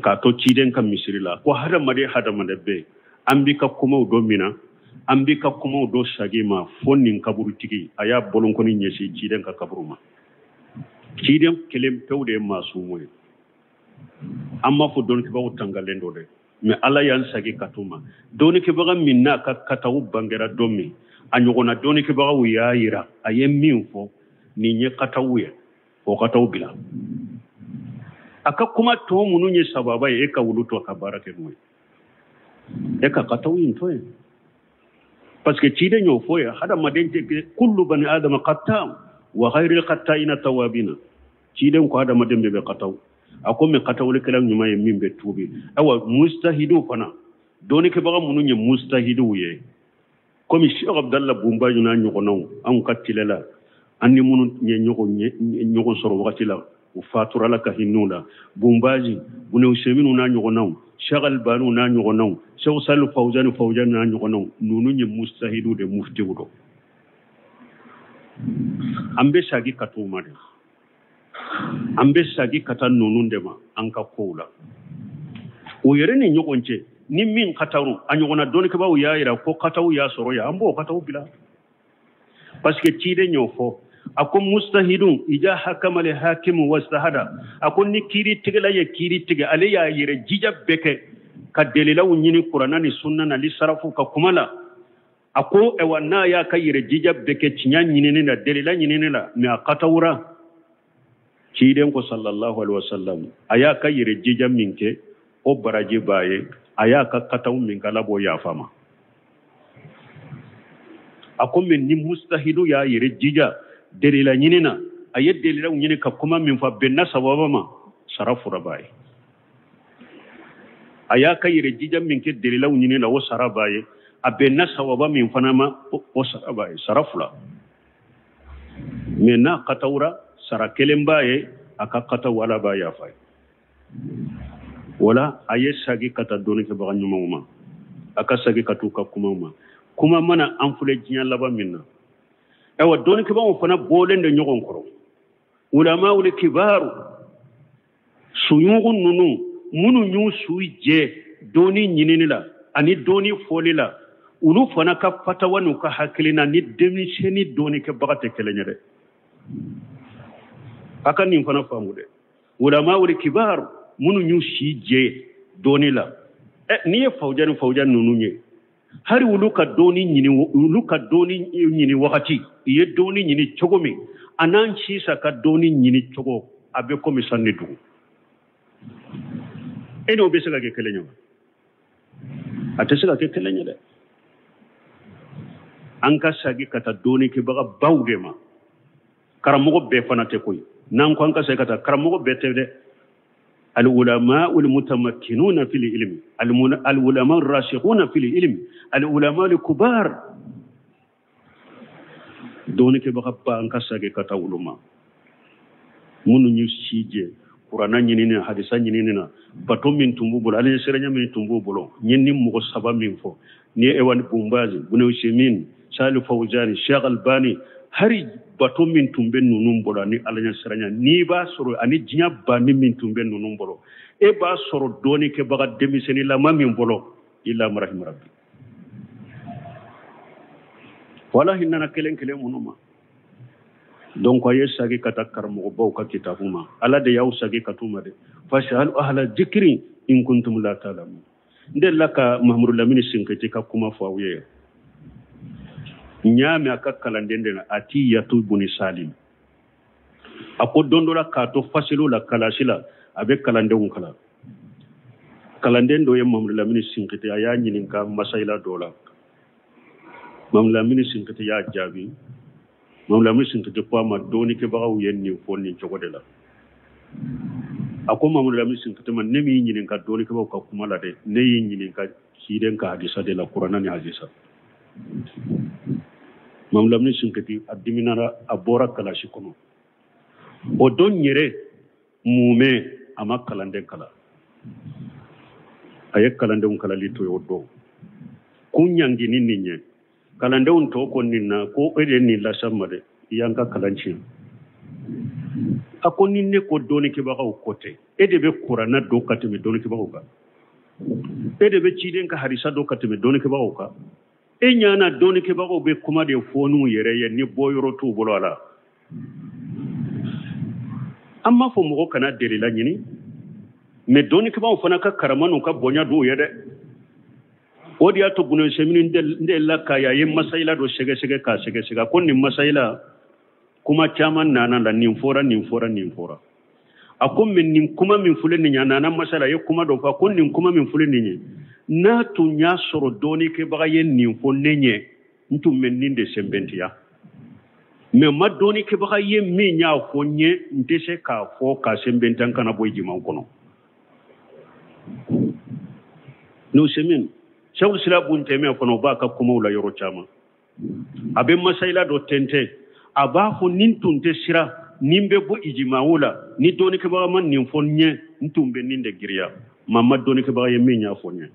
k'a to ciden ka misiri la ko hadamaden hadamaden bɛɛ an b'i ka kumaw dɔ mina an b'i ka kumaw dɔ sagi ma fo nin kaburutigi a y'a bolonkɔni ɲɛsin ciden ka kaburu ma ciden kelen pewu de ye masumu ye an m'a fɔ dɔnnikɛbagaw tangalen don dɛ mais ala y'an sagi ka t'u ma dɔnnikɛbaga min n'a ka kataw bangera don min a ɲɔgɔnna dɔnnikɛbagaw y'a yira a ye min fɔ nin ye kataw ye o kataw bila a ka kuma tɔ minnu ye sababa ye e ka wulu to a ka baara kɛ n'o ye e ka kataw in to yen parce que ciden y'o fɔ ye hadamaden tɛ kɛ kullu bani adama khata wa khairul khata'ina tawabina ciden ko hadamaden bɛɛ bɛ kataw a ko mais katawulikɛla ɲuman ye min bɛ tuubi awa mustahidu fana dɔnnikɛbaga minnu ye mustahiduw ye komi Sheikh Abdallah Bumbaji n'a ɲɔgɔnnaw anw ka tile la an ni minnu ye ɲɔgɔn sɔrɔ wagati la u fatura la ka hinɛ u la Bumbaji Bune Useyiminu n'a ɲɔgɔnnaw Sheikh Albaniw n'a ɲɔgɔnnaw Sheikh Salihu Fawzani Fawzani n'a ɲɔgɔnnaw ninnu ye mustahidu de muftiw don an bɛ sagi ka t'u ma de an bɛ sagi ka taa ninnu de ma an ka kow la o yɛrɛ ni ɲɔgɔn cɛ ni min kataru a ɲɔgɔnna dɔnnikɛbaaw y'a yira ko kataw y'a sɔrɔ yan an b'o kataw bila parce que ciden y'o fɔ a ko mustahidun ija hakama le hakimu wastahada a ko ni kiiri tigɛla ye kiiri tigɛ ale y'a yɛrɛ jija bɛɛ kɛ ka dalilaw ɲini kuranna ni sunna na li sarafu ka kuma la a ko ayiwa n'a y'a ka yɛrɛ jija bɛɛ kɛ tiɲɛ ɲinini la delila ɲinini la mais a katawura ciden ko sallallahu alaihi wasallam a y'a ka yɛrɛ jija min kɛ o baraji b'a ye a y'a ka kataw min kɛ ala b'o yafa ma a ko mais ni mustahidu y'a yɛrɛ jija delila ɲini na a ye delilaw ɲini ka kuma min fɔ a bɛnna sababa ma sara fura b'a ye a y'a ka yɛrɛ jija min kɛ delilaw ɲini la o sara b'a ye a bɛnna sawaba min fana ma o sara b'a ye sara fila mais n'a katawura sara kelen b'a ye a ka kataw ala b'a yafa ye wala a ye sagi ka taa dɔnnikɛbaga ɲumanw ma a ka sagi ka t'u ka kumaw ma kuma mana an filɛ diɲɛ laban min na ayiwa dɔnnikɛbagaw fana bɔlen don ɲɔgɔn kɔrɔ ulamawul kibaru suyugu ninnu minnu y'u su jɛ dɔnni ɲinini la ani dɔnni fɔli la olu fana ka fatawa n'u ka hakilina ni denmisɛnnin dɔnnikɛbaga tɛ kelen ye dɛ a ka nin fana faamu dɛ ulamawul kibaru minnu y'u si jɛ dɔnni la n'i ye Fawzani Fawzani ninnu ye hali olu ka dɔnni ɲini olu ka dɔnni ɲini wagati u ye dɔnni ɲini cogo min a n'an sisan ka dɔnni ɲini cogo a bɛ komi san ni dugu e n'o bɛ se ka kɛ kelen ye wa a tɛ se ka kɛ kelen ye dɛ an ka sagi ka taa dɔnnikɛbaga baw de ma karamɔgɔ bɛɛ fana tɛ koyi n'an ko an ka sagi ka taa karamɔgɔ bɛɛ tɛ dɛ Al-ulama al-mutamakkinuna fil ilmi, al-ulama ar-rasikhuna fil ilmi, al-ulama al-kubar. Dɔnnikɛbaga ba, an ka sage ka taa olu ma, minnu y'u si jɛ kuranna ɲinini na, hadisa ɲinini na. Bato min tun b'u bolo, ala ɲɛsiranya min tun b'u bolo, n ye ni mɔgɔ saba min fɔ ni ye, Ewan Bumbazi, Bunu Usaimin, Salih Fawzani, Sheikh Albani, hari bato min tun bɛ ninnu bolo ani ala ɲɛsiranya, n'i b'a sɔrɔ ani diɲɛ banni min tun bɛ ninnu bolo, e b'a sɔrɔ dɔnnikɛbaga denmisɛnninlama min bolo, illa man rahima rabbi. Walahi, nana kelen kelen minnu ma. Donc a ye sagi ka taa karamɔgɔbaw ka kitabu ma. Ala de y'aw sagi ka t'u ma dɛ. Fasalu ahla zikri in kuntum la ta'lamun. N delila ka Mahamadu Lamini Sinkiti ka kuma fɔ aw ye. N y'a mɛn a ka kalanden de la, Atiyatu buni Salim. A ko don dɔ la, k'a to fasiliw la, kalasi la, a bɛ kalandenw kalan. Kalanden dɔ ye Mahamadu Lamini Sinkiti, a y'a ɲininka masayila dɔ la. Mahamadu Lamini Sinkiti y'a jaabi. Mahamadu Lamini Sinkiti ko a ma, dɔnnikɛbagaw ye nin fɔ nin cogo de la. A ko Mahamadu Lamini Sinkiti ma, ne m'i ɲininka dɔnnikɛbagaw ka kuma la dɛ, ne y'i ɲininka ciden ka hadisa de la, kuranna ni hadisa. Mahamadu Lamini Sinkiti a diminara, a bɔra kalasi kɔnɔ. O don yɛrɛ mumɛ, a ma kalanden kalan, a ye kalandenw kalali to yen o don. Kun ɲangini nin ye, kalandenw tɔ ko nin na ko e de ye nin lasa ma dɛ, i y'an ka kalan tiɲɛ. A ko ni ne ko dɔnnikɛbagaw ko tɛ, e de bɛ kuranna dɔn ka tɛmɛ dɔnnikɛbagaw kan, e de bɛ ciden ka hadisa dɔn ka tɛmɛ dɔnnikɛbagaw kan. E ɲana dɔnnikɛbagaw bɛ kuma de fɔ n'u yɛrɛ ye ni bɔyɔrɔ t'u bolo a la. An m'a fɔ mɔgɔ kana delila ɲini, mais dɔnnikɛbagaw fana ka karama n'u ka bonya d'u ye dɛ. O de y'a to Bunu Usaimin n delila k'a ye, a ye masayila dɔ sɛgɛsɛgɛ k'a sɛgɛsɛgɛ, ko nin masayila kuma caman nana la, nin fɔra, nin fɔra, nin fɔra. A ko mais nin kuma min filɛ nin ye, a nana masala, a ye kuma dɔ fɔ, a ko nin kuma min filɛ nin ye, n'a tun y'a sɔrɔ dɔnnikɛbaga ye nin fɔ ne ɲɛ, n tun bɛ nin de sɛnbɛntiya, mais ma dɔnnikɛbaga ye min y'a fɔ n ye, n tɛ se k'a fɔ k'a sɛnbɛntiya, n kana bɔ jimaw kɔnɔ. N'o semin Sheikhul Islam Bun Taymiya fana, o b'a ka kumaw la yɔrɔ caman, a bɛ masayila dɔ tɛntɛn, a b'a fɔ ni n tun tɛ sira ni n bɛ bɔ ijimaw la, ni dɔnnikɛbaga ma nin fɔ n ɲɛ, n tun bɛ nin de giriya, ma ma dɔnnikɛbaga ye min y'a fɔ n ye.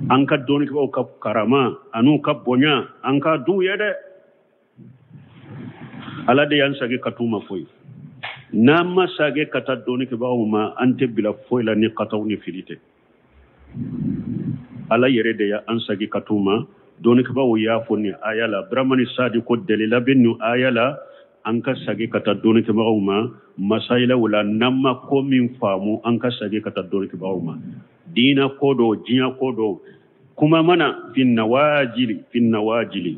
An ka dɔnnikɛbagaw ka karama an'u ka bonya, an ka d'u ye dɛ. Ala de y'an sage ka t'u ma foyi. N'an ma sage ka taa dɔnnikɛbagaw ma, an tɛ bila foyi la ni kataw ni fili tɛ. Ala yɛrɛ de y'an sage ka t'u ma. Dɔnnikɛbagaw y'a fɔ nin aya la, Abdramani Sadi ko dalila bɛ nin aya la, an ka sage ka taa dɔnnikɛbagaw ma masayilaw la. N'an ma ko min faamu, an ka sage ka taa dɔnnikɛbagaw ma. Diina ko dɔ, diɲɛ ko dɔ, kuma mana fi nawajili, fi nawajili,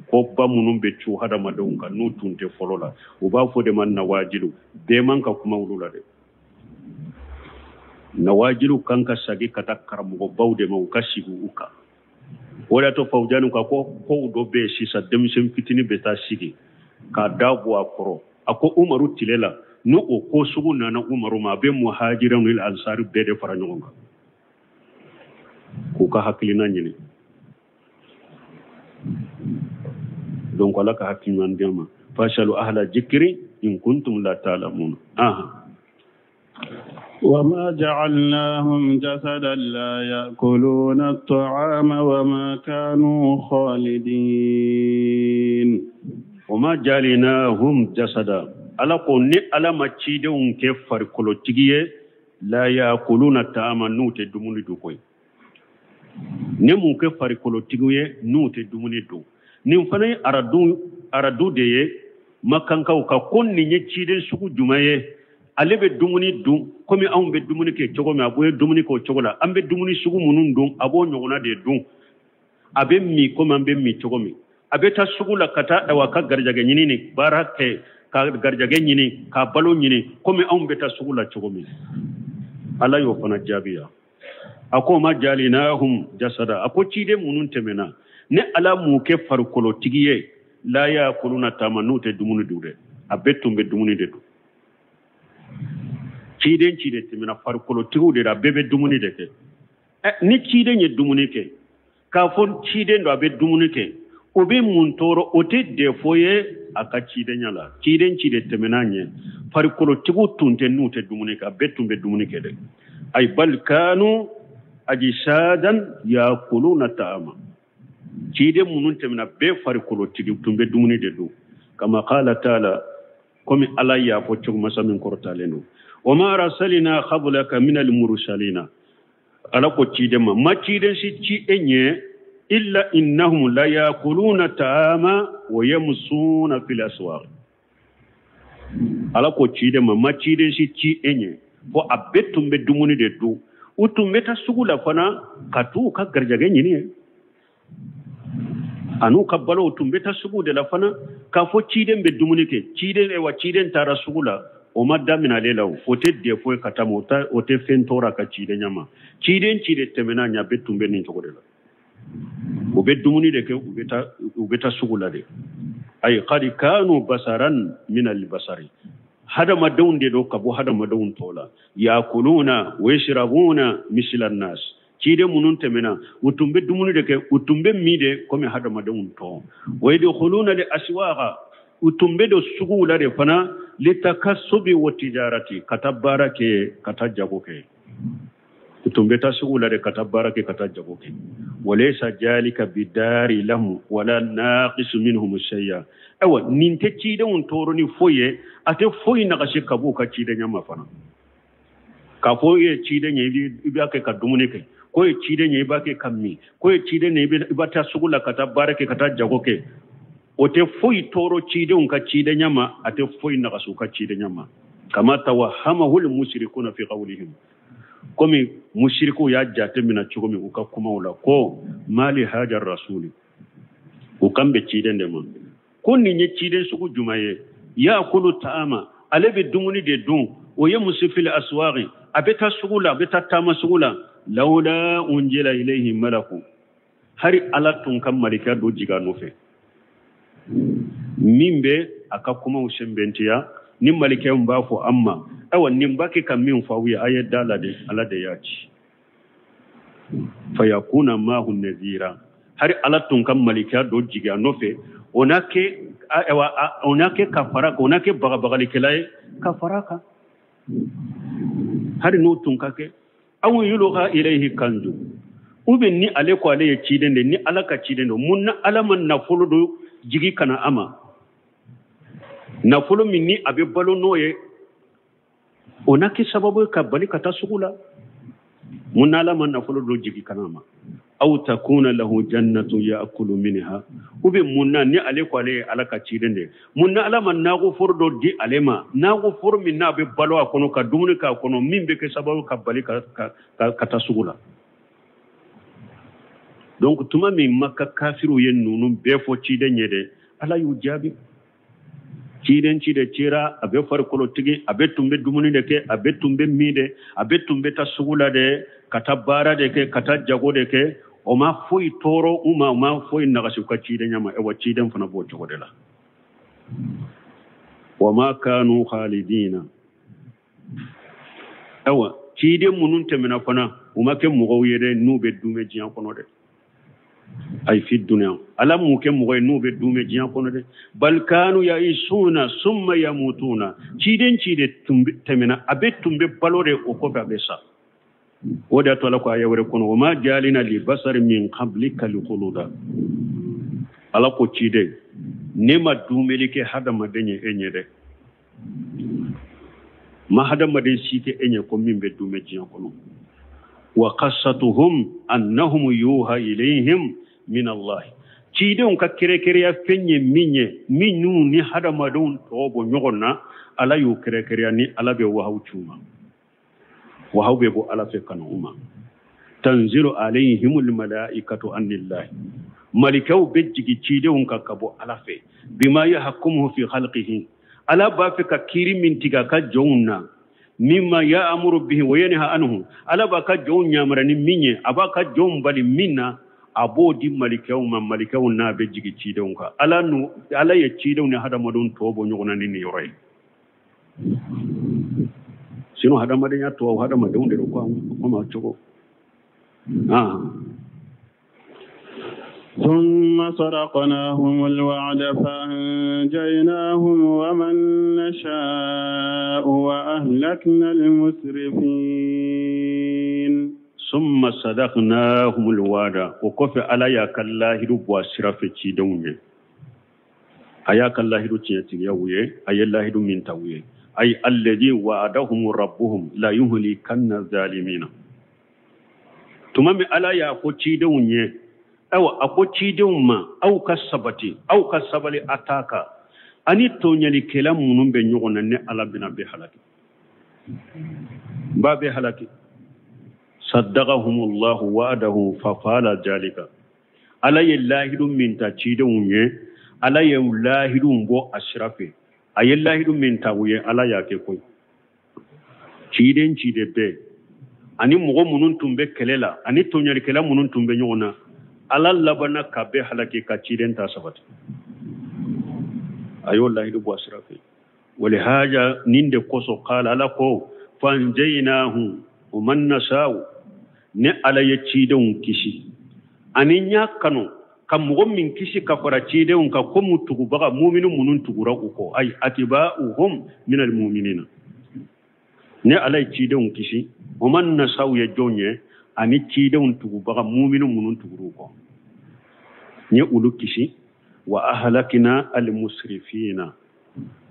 ko ba minnu bɛ cu hadamadenw kan n'u tun tɛ fɔlɔ la, u b'a fɔ de ma nawajilu. Bɛɛ man ka kuma olu la dɛ. Nawajilu kan ka sagi ka taa karamɔgɔbaw de ma, u ka sigi u kan. O de y'a to Fawujani ka ko kow dɔ bɛ yen sisan, denmisɛn fitinin bɛ taa sigi k'a da bɔ a kɔrɔ. A ko Umaru tile la, n'o o ko sugu nana Umaru ma, a bɛ muhajiraw ni ansari bɛɛ de fara ɲɔgɔn kan k'u ka hakilina ɲini. Donc Ala ka hakili ɲuman d'an ma. Fasalu ahla zikri in kuntum la ta'lamun. Aha. وما جعلناهم جسدا لا يأكلون الطعام وما كانوا خالدين. وما جعلناهم جسدا، Ala ko ni Ala ma cidenw kɛ farikolotigi ye, la yakuluna ta'ama, n'u tɛ dumuni dun koyi. Ne mun kɛ farikolotigi ye n'u tɛ dumuni dun? Nin fana ye aradu de ye makankaw ka ko nin ye ciden sugu jumɛn ye? Ale bɛ dumuni dun komi anw bɛ dumuni kɛ cogo min, a b'o ye dumuni kɛ o cogo la. An bɛ dumuni sugu minnu dun, a b'o ɲɔgɔnna de dun. A bɛ min komi an bɛ min cogo min. A bɛ taa sugu la ka taa awa ka garijɛgɛ ɲini ni baara kɛ, ka garijɛgɛ ɲini, ka balo ɲini komi anw bɛ taa sugu la cogo min. Ala y'o fana jaabi yan. A ko ma jalinahum jasada, a ko ciden minnu tɛmɛna, ne Ala m'u kɛ farikolotigi ye, la yakuluna tama, n'u tɛ dumuni dun dɛ. A bɛɛ tun bɛ dumuni de dun. Ciden ciden tɛmɛna farikolotigiw de la, bɛɛ bɛ dumuni de kɛ. Ni ciden ye dumuni kɛ, k'a fɔ ciden don a bɛ dumuni kɛ, o bɛ mun tɔɔrɔ? O tɛ défaut ye a ka cidenya la. Ciden ciden tɛmɛna ɲɛ, farikolotigiw tun tɛ n'u tɛ dumuni kɛ, a bɛɛ tun bɛ dumuni kɛ dɛ. Ay bal kanu ajisadan yakuluna ta'ama. Ciden minnu tɛmɛna bɛɛ farikolotigi tun bɛ dumuni de dun. Kama qala ta'ala, komi Ala y'a fɔ cogo masa min kɔrɔtalen don. Wa ma arsalna qablaka min al-mursalina. Ala ko ciden ma, ma ciden si ci e ɲɛ illa innahum la yakuluna ta'ama wa yamsuna fil aswaq. Ala ko ciden ma, ma ciden si ci e ɲɛ fo a bɛɛ tun bɛ dumuni de dun. U tun bɛ taa sugu la fana ka t'u ka garijɛgɛ ɲini ye. An'u ka balo tun bɛ taa sugu de la fana k'a fɔ ciden bɛ dumuni kɛ. Ciden wa ciden taara sugu la, o ma daminɛ ale la o. O tɛ défaut ye ka taa ma, o tɛ fɛn tɔɔrɔ a ka cidenya ma. Ciden ciden tɛmɛna ɲɛ, a bɛɛ tun bɛ nin cogo de la. U bɛ dumuni de kɛ, u bɛ taa sugu la de. Ayi qad kanu basaran min al-basari. Hadamadenw de don ka bɔ hadamadenw tɔ la. Yakuluna wa yashrabuna misla an-nas. Ciden minnu tɛmɛna, u tun bɛ dumuni de kɛ, u tun bɛ min de komi hadamadenw tɔ. Wa yadkhuluna al-aswaqa, u tun bɛ don suguw la de fana, litakassubi wa tijarati, ka taa baara kɛ, ka taa jago kɛ. U tun bɛ taa sugu la de ka taa baara kɛ, ka taa jago kɛ. Walaysa jalika bidari lahum wala naqisu minhum shay'a. Ayiwa, nin tɛ cidenw tɔɔrɔ ni foyi ye, a tɛ foyi nagasi ka b'u ka cidenya ma fana. K'a fɔ e ye ciden ye, i b'a kɛ ka dumuni kɛ. Ko ye ciden ye, i b'a kɛ ka min. Ko ye ciden ye, i b'a taa sugu la ka taa baara kɛ, ka taa jago kɛ. O tɛ foyi tɔɔrɔ cidenw ka cidenya ma, a tɛ foyi nagasi u ka cidenya ma. Kama tawahamahu al-mushrikuna fi qawlihim. Komi musirikuw y'a jate minɛ cogo min u ka kumaw la, ko mali haja rasuli, u kan bɛ ciden de ma. Ko nin ye ciden sugu jumɛn ye? Yaakulu ta'ama, ale bɛ dumuni de dun. O ye musifil aswaqi, a bɛ taa sugu la, a bɛ taa taama sugu la. Lawla unjila ilayhi malaku, hari Ala tun ka malika dɔ jigin a nɔfɛ min bɛ a ka kumaw sɛnbɛntiya. Ni malikɛ b'a fɔ an ma, ayiwa nin b'a kɛ ka min fɔ aw ye, a ye da la de, Ala de y'a ci. Fayakuna maahu nazira, hari Ala tun ka malika dɔ jigin a nɔfɛ, o n'a kɛ, ayiwa, o n'a kɛ ka fara, o n'a kɛ bagabagalikɛla ye ka fara kan. Hari n'o tun ka kɛ, aw yulqa ilayhi kanzu, ou bien ni ale ko ale ye ciden de, ni Ala ka ciden don, mun na Ala ma nafolo dɔ jigi ka na a ma? Nafolo min ni a bɛ balo n'o ye, o n'a kɛ sababu ye ka bali ka taa sugu la. Mun na Ala ma nafolo dɔ jigi ka na a ma? Aw takuna lahu jannatu ya'kulu minha, ou bien mun na ni ale ko ale ye Ala ka ciden de, mun na Ala ma nakɔforo dɔ di ale ma, nakɔforo min n'a bɛ balo a kɔnɔ, ka dumuni k'a kɔnɔ, min bɛ kɛ sababu ka bali ka taa sugu la. Donc tuma min Maka kafiriw ye ninnu bɛɛ fɔ ciden ye dɛ, Ala y'u jaabi. Ciden ciden cira, a bɛ farikolotigi, a bɛ tun bɛ dumuni de kɛ, a bɛ tun bɛ min de, a bɛ tun bɛ taa sugu la dɛ, ka taa baara de kɛ, ka taa jago de kɛ. O ma foyi tɔɔrɔ u ma, o ma foyi nagasi u ka cidenya ma. Ayiwa, ciden fana b'o cogo de la. Wa ma kanu khalidina. Ayiwa, ciden minnu tɛmɛna fana, u ma kɛ mɔgɔw ye dɛ n'u bɛ dumɛ diɲɛ kɔnɔ dɛ. Ay fi dunya, Ala m'u kɛ mɔgɔ ye n'u bɛ dumɛ diɲɛ kɔnɔ dɛ. Bal kanu yaisuna summa yamutuna. Ciden ciden tun tɛmɛna, a bɛ tun bɛ balo de, o kɔfɛ a bɛ sa. O de y'a to Ala ko aya wɛrɛ kɔnɔ, wa ma jalina li basari min qablika likhuluda. Ala ko ciden, ne ma dumeli kɛ hadamaden ye e ɲɛ dɛ. Ma hadamaden si tɛ e ɲɛ ko min bɛ dumɛ diɲɛ kɔnɔ. Wa qassatuhum annahum yuha ilayhim min Allah. Cidenw ka kɛrɛkɛrɛya fɛn ye min ye, minnu ni hadamadenw tɔw bɔ ɲɔgɔn na, Ala y'u kɛrɛkɛrɛya ni Ala bɛ wahaw ci u ma. Wahaw bɛ bɔ Ala fɛ ka na u ma. Tanzilu alayhimul malaikatu anillahi. Malikaw bɛ jigin cidenw kan ka bɔ Ala fɛ. Bima yahkumuhu fi khalqihi. Ala b'a fɛ ka kiiri min tigɛ a ka jɔnw na. Mimma ya'muru bihi wa yanha anhu. Ala b'a ka jɔnw yamaruya ni min ye, a b'a ka jɔnw bali min na, a b'o di malikaw ma, malikaw n'a bɛ jigin cidenw kan. Ala ye cidenw ni hadamadenw tɔw bɔ ɲɔgɔn na ni nin yɔrɔ ye. Sinon hadamadenya tɔ hadamadenw de don ko ma cogo. ثم صدقناهم الوعد فأنجيناهم ومن نشاء وأهلكنا المسرفين. ثم صدقناهم الوعد o kɔfɛ Ala y'a ka lahidu bɔ a sira fɛ cidenw ye. A y'a ka lahidu tiɲɛtigiya u ye, a ye lahidu min ta u ye. Ay alladhi wa'adahum rabbuhum la yuhlikanna zalimina. Tuma min Ala y'a fɔ cidenw ye, ayiwa a ko cidenw ma aw ka sabati, aw ka sabali a ta kan, ani tɔɲɛlikɛla minnu bɛ ɲɔgɔn na ne Ala bɛna bɛɛ halaki. N b'a bɛɛ halaki. Saddaqahumullahu wa'adahu fa fa'ala dhalika. Ala ye lahidu min ta cidenw ye, Ala ye lahidu bɔ a sira fɛ. A ye lahidu min ta u ye, Ala y'a kɛ koyi. Ciden ciden bɛɛ ani mɔgɔ minnu tun bɛ kɛlɛ la ani tɔɲɛlikɛla minnu tun bɛ ɲɔgɔn na, Ala labanna ka bɛɛ halaki ka ciden ta sabati. A y'o lahidu bɔ a sira fɛ. Walihaja nin de kosɔn kala Ala ko fanjaynahum wa man nasha'u, ne Ala ye cidenw kisi ani n y'a kanu ka mɔgɔ min kisi ka fara cidenw kan komi tugubaga muminu minnu tugura u kɔ, ayi atiba'uhum minal muminina. Ne Ala ye cidenw kisi, o man nasha'u ye jɔn ye ani cidenw tugubaga muminu minnu tugura u kɔ, n ye olu kisi. Wa ahlakina almusrifina,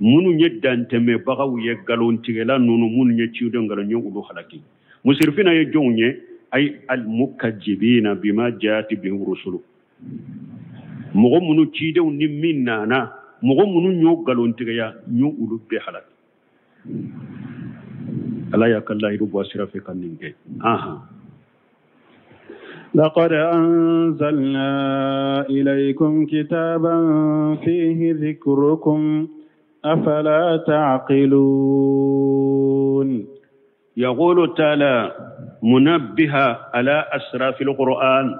minnu ye dantɛmɛbagaw ye, nkalontigɛla ninnu minnu ye cidenw nkalon, n ye olu halaki. Musrifina ye jɔnw ye? Ay almukajibina bima jaati bihi rusulu, mɔgɔ minnu cidenw ni min nana, mɔgɔ minnu y'o nkalontigɛya, n y'o olu bɛɛ halaki. Ala y'a ka lahidu bɔ a sira fɛ ka nin kɛ. لقد أنزلنا إليكم كتابا فيه ذكركم أفلا تعقلون. يقول تعالى منبها على أسراف القرآن.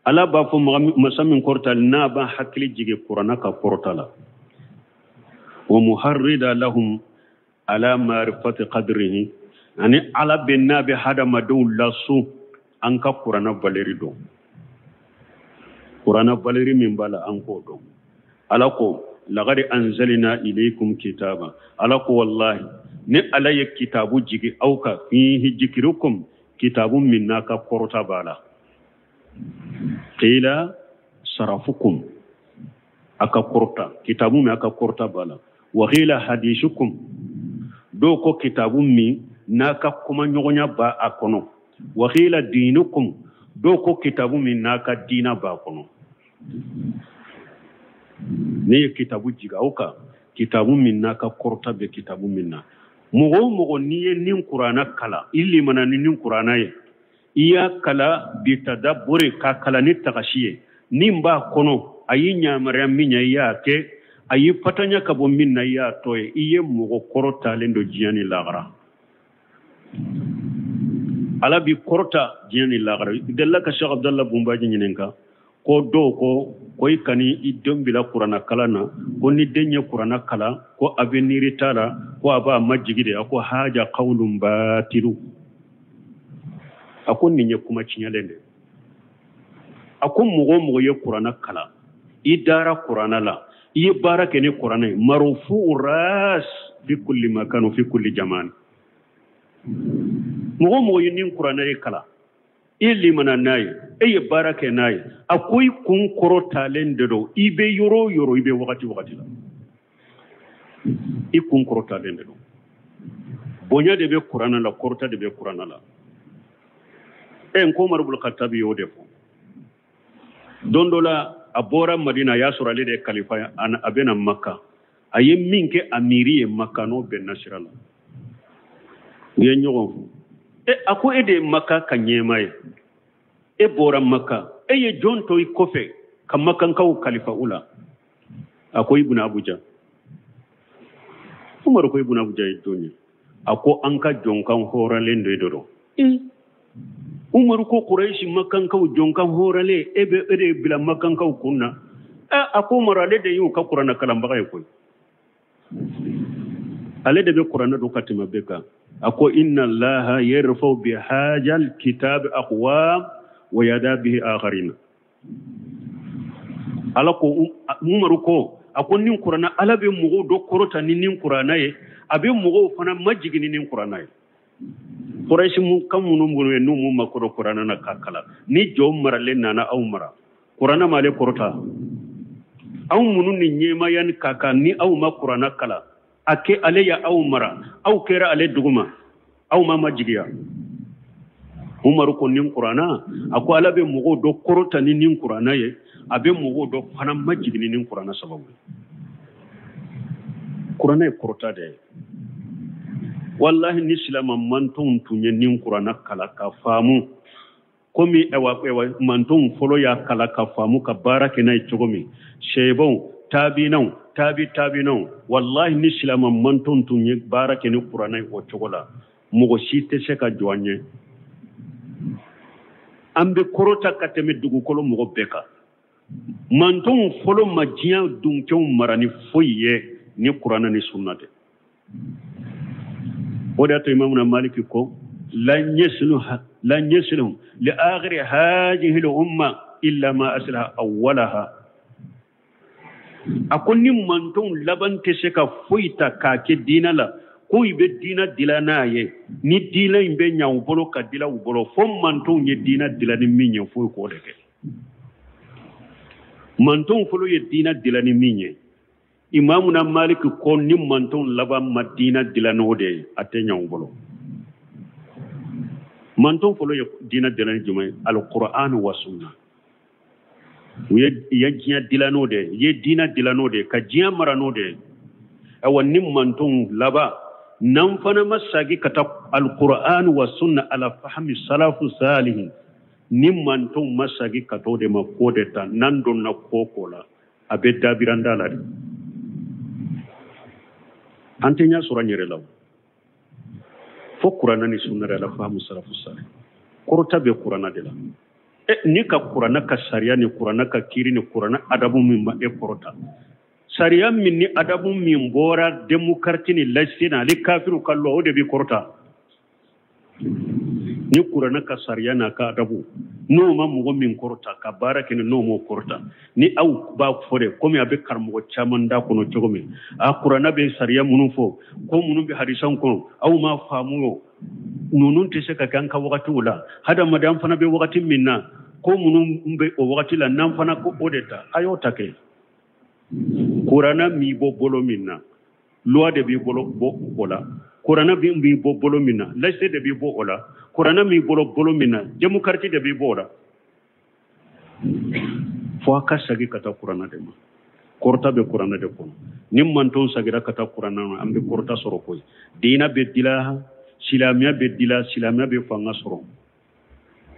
Ala b'a fɔ masa min kɔrɔta n'a b'a hakili jigin kuranna ka kɔrɔta la. Wa muharrida lahum ala ma'rifati qadrihi, ani Ala bɛ n'a bɛ hadamadenw lasun an ka kuranna valeri dɔn. Kuranna valeri min b'a la an k'o dɔn. Ala ko laqad anzalna ilaykum kitaba, Ala ko wallahi ni Ala ye kitabu jigin aw kan, fihi zikrukum, kitabu min n'a ka kɔrɔta b'a la. Qila sarafukum, a ka kɔrɔta, kitabu min a ka kɔrɔta b'a la. Wa qila hadisukum, dɔw ko kitabu min n'a ka kumaɲɔgɔnya b'a a kɔnɔ. Wa qila dinukum, dɔw ko kitabu min n'a ka diina b'a kɔnɔ. Ne ye kitabu jigin aw kan, kitabu min n'a ka kɔrɔta bɛ kitabu min na. Mɔgɔ o mɔgɔ n'i ye nin kuranna kalan, i limana ni nin kuranna ye, i y'a kalan bitadabburi, k'a kalan ni tagasi ye, nin b'a kɔnɔ, a y'i yamaruya min ye i y'a kɛ, a y'i fatanya ka bɔ min na i y'a tɔ ye, i ye mɔgɔ kɔrɔtalen don diɲɛ ni lahara. Ala b'i kɔrɔta diɲɛ ni lahara. I delila ka Cheikh Abdallah Bunbaji ɲininka ko dɔw ko i kani i den bila kuranna kalan na, ko ni den ye kuranna kalan ko avenir t'a la, ko a b'a majigi de. A ko haja qawlun batilu, a ko nin ye kuma tiɲɛlen de. A ko mɔgɔ o mɔgɔ ye kuranna kalan, i dara kuranna la, i ye baara kɛ ni kuranna ye, marufu ras fi kulli makan fi kulli jaman. Mɔgɔ o mɔgɔ ye nin kuranna ye kalan, i limana n'a ye, e ye baara kɛ n'a ye, a ko i kun kɔrɔtalen de don, i bɛ yɔrɔ o yɔrɔ, i bɛ wagati wagati la, i kun kɔrɔtalen de don. Bonya de bɛ kuranna la, kɔrɔta de bɛ kuranna la. N ko Umaru bun Khattabi y'o de fɔ. Don dɔ la a bɔra Madina, a y'a sɔrɔ ale de ye kalifa ye, a bɛ na Maka. A ye min kɛ amiri ye Maka, n'o bɛnna sira la, u ye ɲɔgɔn fo. A ko e de ye Maka ka ɲɛmaa ye, e bɔra Maka, e ye jɔn to i kɔfɛ ka Makankaw kalifa u la? A ko Ibn Abuja. Umaru ko Ibn Abuja ye jɔn ye? A ko an ka jɔnkan hɔrɔnlen dɔ de don. Umaru ko Kuraishi Makankaw jɔnkan hɔrɔnlen, e bɛ e de bila Makankaw kun na? A ko Umaru, ale de y'u ka kuranna kalanbaga ye koyi, ale de bɛ kuranna don ka tɛmɛ bɛɛ kan. A ko inna allaha yarfa'u bi hajal kitab aqwam wa yada bihi akharina. Ala ko Umaru ko a ko nin kuranna Ala bɛ mɔgɔw dɔ kɔrɔta ni nin kuranna ye, a bɛ mɔgɔw fana majigin ni nin kuranna ye. Kurayisi kan minnu bolo ye n'u m'u makɔrɔ kuranna na k'a kalan, ni jɔn maralen nana aw mara, kuranna m'ale kɔrɔta. Aw minnu ni ɲɛmaya ni ka kan ni aw ma kuranna kalan, a kɛ ale ya aw mara, aw kɛra ale duguma, aw ma majigiya. Umaru ko nin kuranna, a ko Ala bɛ mɔgɔw dɔ kɔrɔta ni nin kuranna ye, a bɛ mɔgɔw dɔ fana majigin ni nin kuranna sababu ye. Kuranna ye kɔrɔta de ye. Wallahi ni silama mantonw tun ye nin kuranna kalan ka faamu, komi ewa ewa mantonw fɔlɔ y'a kalan ka faamu ka baara kɛ n'a ye cogo min, sɛbɛnw taabinaw taabi taabinaw, wallahi ni silama mantonw tun ye baara kɛ ni kuranna ye o cogo la, mɔgɔ si tɛ se ka jɔ an ɲɛ. An bɛ kɔrɔta ka tɛmɛ dugukolo mɔgɔ bɛɛ kan. Mantonw fɔlɔ ma diɲɛ dunkew mara ni foyi ye ni kuranna ni sunna tɛ. O de y'a to Imamuna Maliki ko lan yasluhu li akhiri hadhihi al-umma illa ma aslaha awwalaha. A ko ni mantonw laban tɛ se ka foyi ta k'a kɛ diinɛ la, ko i bɛ diinɛ dila n'a ye, ni diinɛ in bɛ ɲa u bolo ka dila u bolo, fo mantonw ye diinɛ dila ni min ye, foyi k'o de kɛ. Mantonw fɔlɔ ye diinɛ dila ni min ye, Imamuna Maliki ko ni mantonw laban ma diinɛ dila n'o de ye, a tɛ ɲa u bolo. Mantonw fɔlɔ ye diinɛ dila ni jumɛn ye? Al-Qur'an wa sunna. U ye diɲɛ dila n'o de ye, u ye diinɛ dila n'o de ye, ka diɲɛ mara n'o de ye. Ayiwa ni mantonw laban n'an fana ma sagi ka taa Al-Qur'an wa sunna ala fahmi salafu salihin, ni mantonw ma sagi ka t'o de ma k'o de ta, n'an donna ko ko la, a bɛ dabiran da la de. An tɛ ɲɛ sɔrɔ an yɛrɛ la o. Fo kuranna ni sunna de la fahmu salafu salih. Kɔrɔta bɛ kuranna de la. Ni ka kuranna ka sariya ni kuranna ka kiiri ni kuranna adabu min ma e kɔrɔta, sariya min ni adabu min bɔra démocratie ni laïcité na, ale kafiriw ka loi, o de b'i kɔrɔta. Ni kuranna ka sariya n'a ka adabu n'o ma mɔgɔ min kɔrɔta ka baara kɛ ni n'o m'o kɔrɔta, ni aw b'a fɔ de komi a bɛ karamɔgɔ caman da kɔnɔ cogo min, a kuranna bɛ sariya minnu fɔ, ko minnu bɛ hadisaw kɔnɔ, aw m'a faamu o, ninnu tɛ se ka kɛ an ka wagatiw la. Hadamaden an fana bɛ wagati min na, ko minnu bɛ o wagati la, n'an fana ko o de ta, a y'o ta kɛ. Kuranna m'i bɔ bolo min na, loi de b'i bolo bɔ o la. Kuranna b'i bɔ bolo min na, laïcité de b'i bɔ o la. Kuranna m'i bolo bolo min na, démocratie de b'i bɔ o la. Fo a ka segin ka taa kuranna de ma. Kɔrɔta bɛ kuranna de kɔnɔ. Ni mantonw seginna ka taa kuranna ma, an bɛ kɔrɔta sɔrɔ koyi. Diinɛ bɛ dila, silamɛya bɛ dila, silamɛya bɛ fanga sɔrɔ,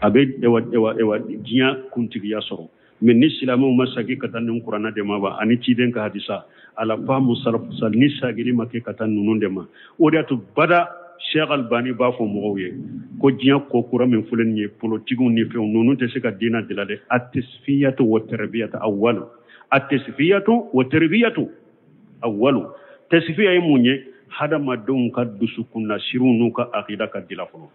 a bɛ ewa ewa ewa diɲɛ kuntigiya sɔrɔ. Mais ni silamɛw ma segin ka taa nin kuranna de ma ba, ani ciden ka hadisa ala faamu salafu sal, ni sagili ma kɛ ka taa ninnu de ma. O de y'a to bada Cheikh Albani b'a fɔ mɔgɔw ye ko diɲɛ ko kura min filɛ nin ye, politigiw ni fɛnw, ninnu tɛ se ka diinɛ dila dɛ. At-tasfiyatu wa tarbiyatu awwalu, at-tasfiyatu wa tarbiyatu awwalu. Tasfiya ye mun ye? Hadamadenw ka dusukunnasiriw n'u ka akida ka dila fɔlɔ.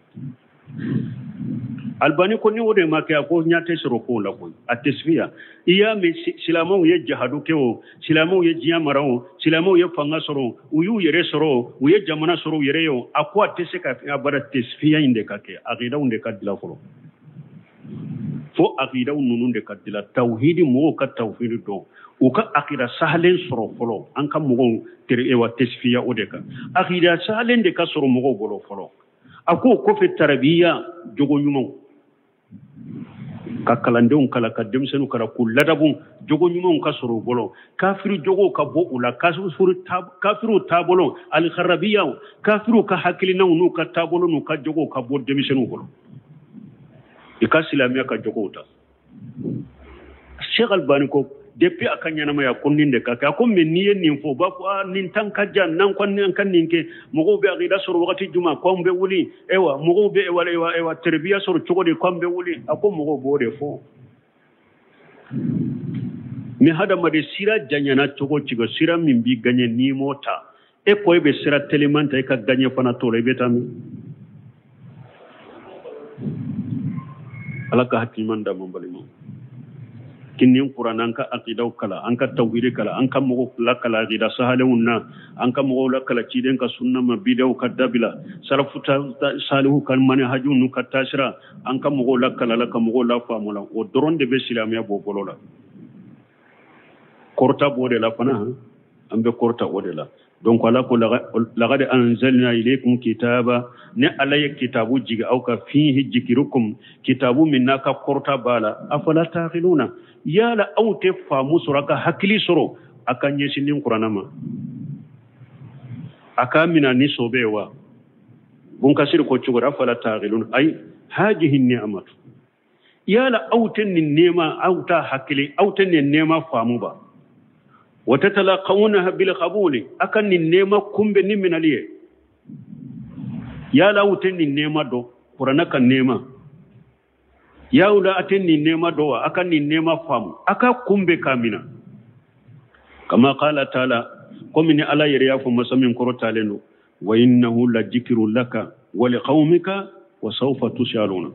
Albani ko ni o de ma kɛ, a ko ɲɛ tɛ sɔrɔ kow la koyi. A tasfiya, i y'a mɛn silamɛw ye jahadu kɛ o, silamɛw ye diɲɛ mara o, silamɛw ye fanga sɔrɔ o, u y'u yɛrɛ sɔrɔ o, u ye jamana sɔrɔ u yɛrɛ ye o, a ko a tɛ se ka fɛn abada. Tasfiya in de ka kɛ, akidaw de ka dila fɔlɔ. Fo akidaw ninnu de ka dila, tawhidi mɔgɔw ka tawhidi dɔn, u ka akida sahalen sɔrɔ fɔlɔ. An ka mɔgɔw tere wa tasfiya o de kan, akida sahalen de ka sɔrɔ mɔgɔw bolo fɔlɔ. A ko o kɔfɛ tarabiya, jogo ɲumanw, ka kalandenw kalan, ka denmisɛnninw kalan, k'u ladabu, jogo ɲumanw ka sɔrɔ u bolo, kafiri jogow ka bɔ u la, kafiriw taabolo, alikarabiyaw, kafiriw ka hakilinaw n'u ka taabolo n'u ka jogow ka bɔ denmisɛnninw bolo, i ka silamɛya ka jogow ta. Cheikh Albani ko depuis a ka ɲɛnamaya ko nin de ka kɛ. A ko mais n'i ye nin fɔ, u b'a fɔ aa nin tan ka jan, n'an ko an ka nin kɛ, mɔgɔw bɛ akida sɔrɔ wagati jumɛn ko an bɛ wuli, ewa mɔgɔw bɛ ewa ewa ewa terbiya sɔrɔ cogo di ko an bɛ wuli. A ko mɔgɔw b'o de fɔ. Ni hadamaden sira janyana cogo cogo, sira min b'i gaɲɛ n'i m'o ta, E ko e bɛ sira teliman ta, e ka gaɲɛ fana t'o la, i bɛ taa min? Ala ka hakiliman d'an ma, balimaw. Kinin kuranna, an ka akidaw kalan, an ka tawhidi kalan, an ka mɔgɔw lakala akida sahalenw na, an ka mɔgɔw lakala ciden ka sunna ma, bidaw ka dabila, salafu salihu ka manhajiw n'u ka taasira, an ka mɔgɔw lakala la, ka mɔgɔw lafaamu la. O dɔrɔn de bɛ silamɛya bɔ bolo la. Kɔrɔta b'o de la fana, an bɛ kɔrɔta o de la. Donc ala ko laqad anzalna ilaykum kitaba, ne ala ye kitabu jigi aw kan, fihi jikirukum, kitabu min n'a ka kɔrɔta b'a la. Afala taqiluna, yala aw tɛ faamu sɔrɔ, a ka hakili sɔrɔ, a ka ɲɛsin nin kuranna ma, a k'a mina ni sɔbɛ ye wa? Bun Kasiri ko cogo di? Afala taqiluna ay hajihi ni'amatu, yala aw tɛ nin nɛɛma, aw t'a hakili, aw tɛ nin nɛɛma faamu ba? Wa tatalaqawnaha bil qabuli, a ka nin nɛɛma kunbɛn ni minali ye. Yala aw tɛ nin nɛɛma dɔn, kuranna ka nɛɛma, yala a tɛ nin nɛɛma dɔn wa? A ka nin nɛɛma faamu, a ka kunbɛn k'a mina. Kama qala taala, komi ni ala yɛrɛ y'a fɔ, masa min kɔrɔtalen don, wa innahu la jikiru laka wa liqaumika wa sawfa tusaluna.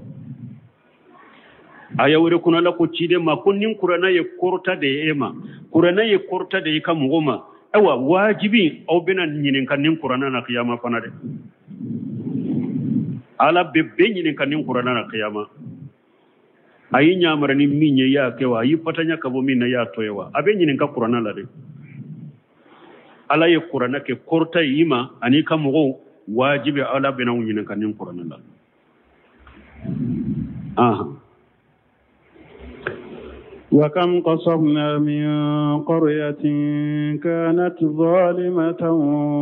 Aya wɛrɛ kɔnɔ, ala ko ciden ma ko nin kuranna ye kɔrɔta de ye e ma, kuranna ye kɔrɔta de ye i ka mɔgɔ ma. Ayiwa, wajibi aw bɛna ɲininka nin kuranna na kiyama fana dɛ. Ala bɛ bɛɛ ɲininka nin kuranna na kiyama. A y'i ɲamara ni min ye, i y'a kɛ wa? A y'i fatanya ka bɔ min na, i y'a to ye wa? A bɛ ɲininka kuranna la dɛ. Ala ye kuranna kɛ kɔrɔta ye i ma ani i ka mɔgɔw. Wajibi ala bɛna aw ɲininka nin kuranna la. Aha. وكم قصمنا من قرية كانت ظالمة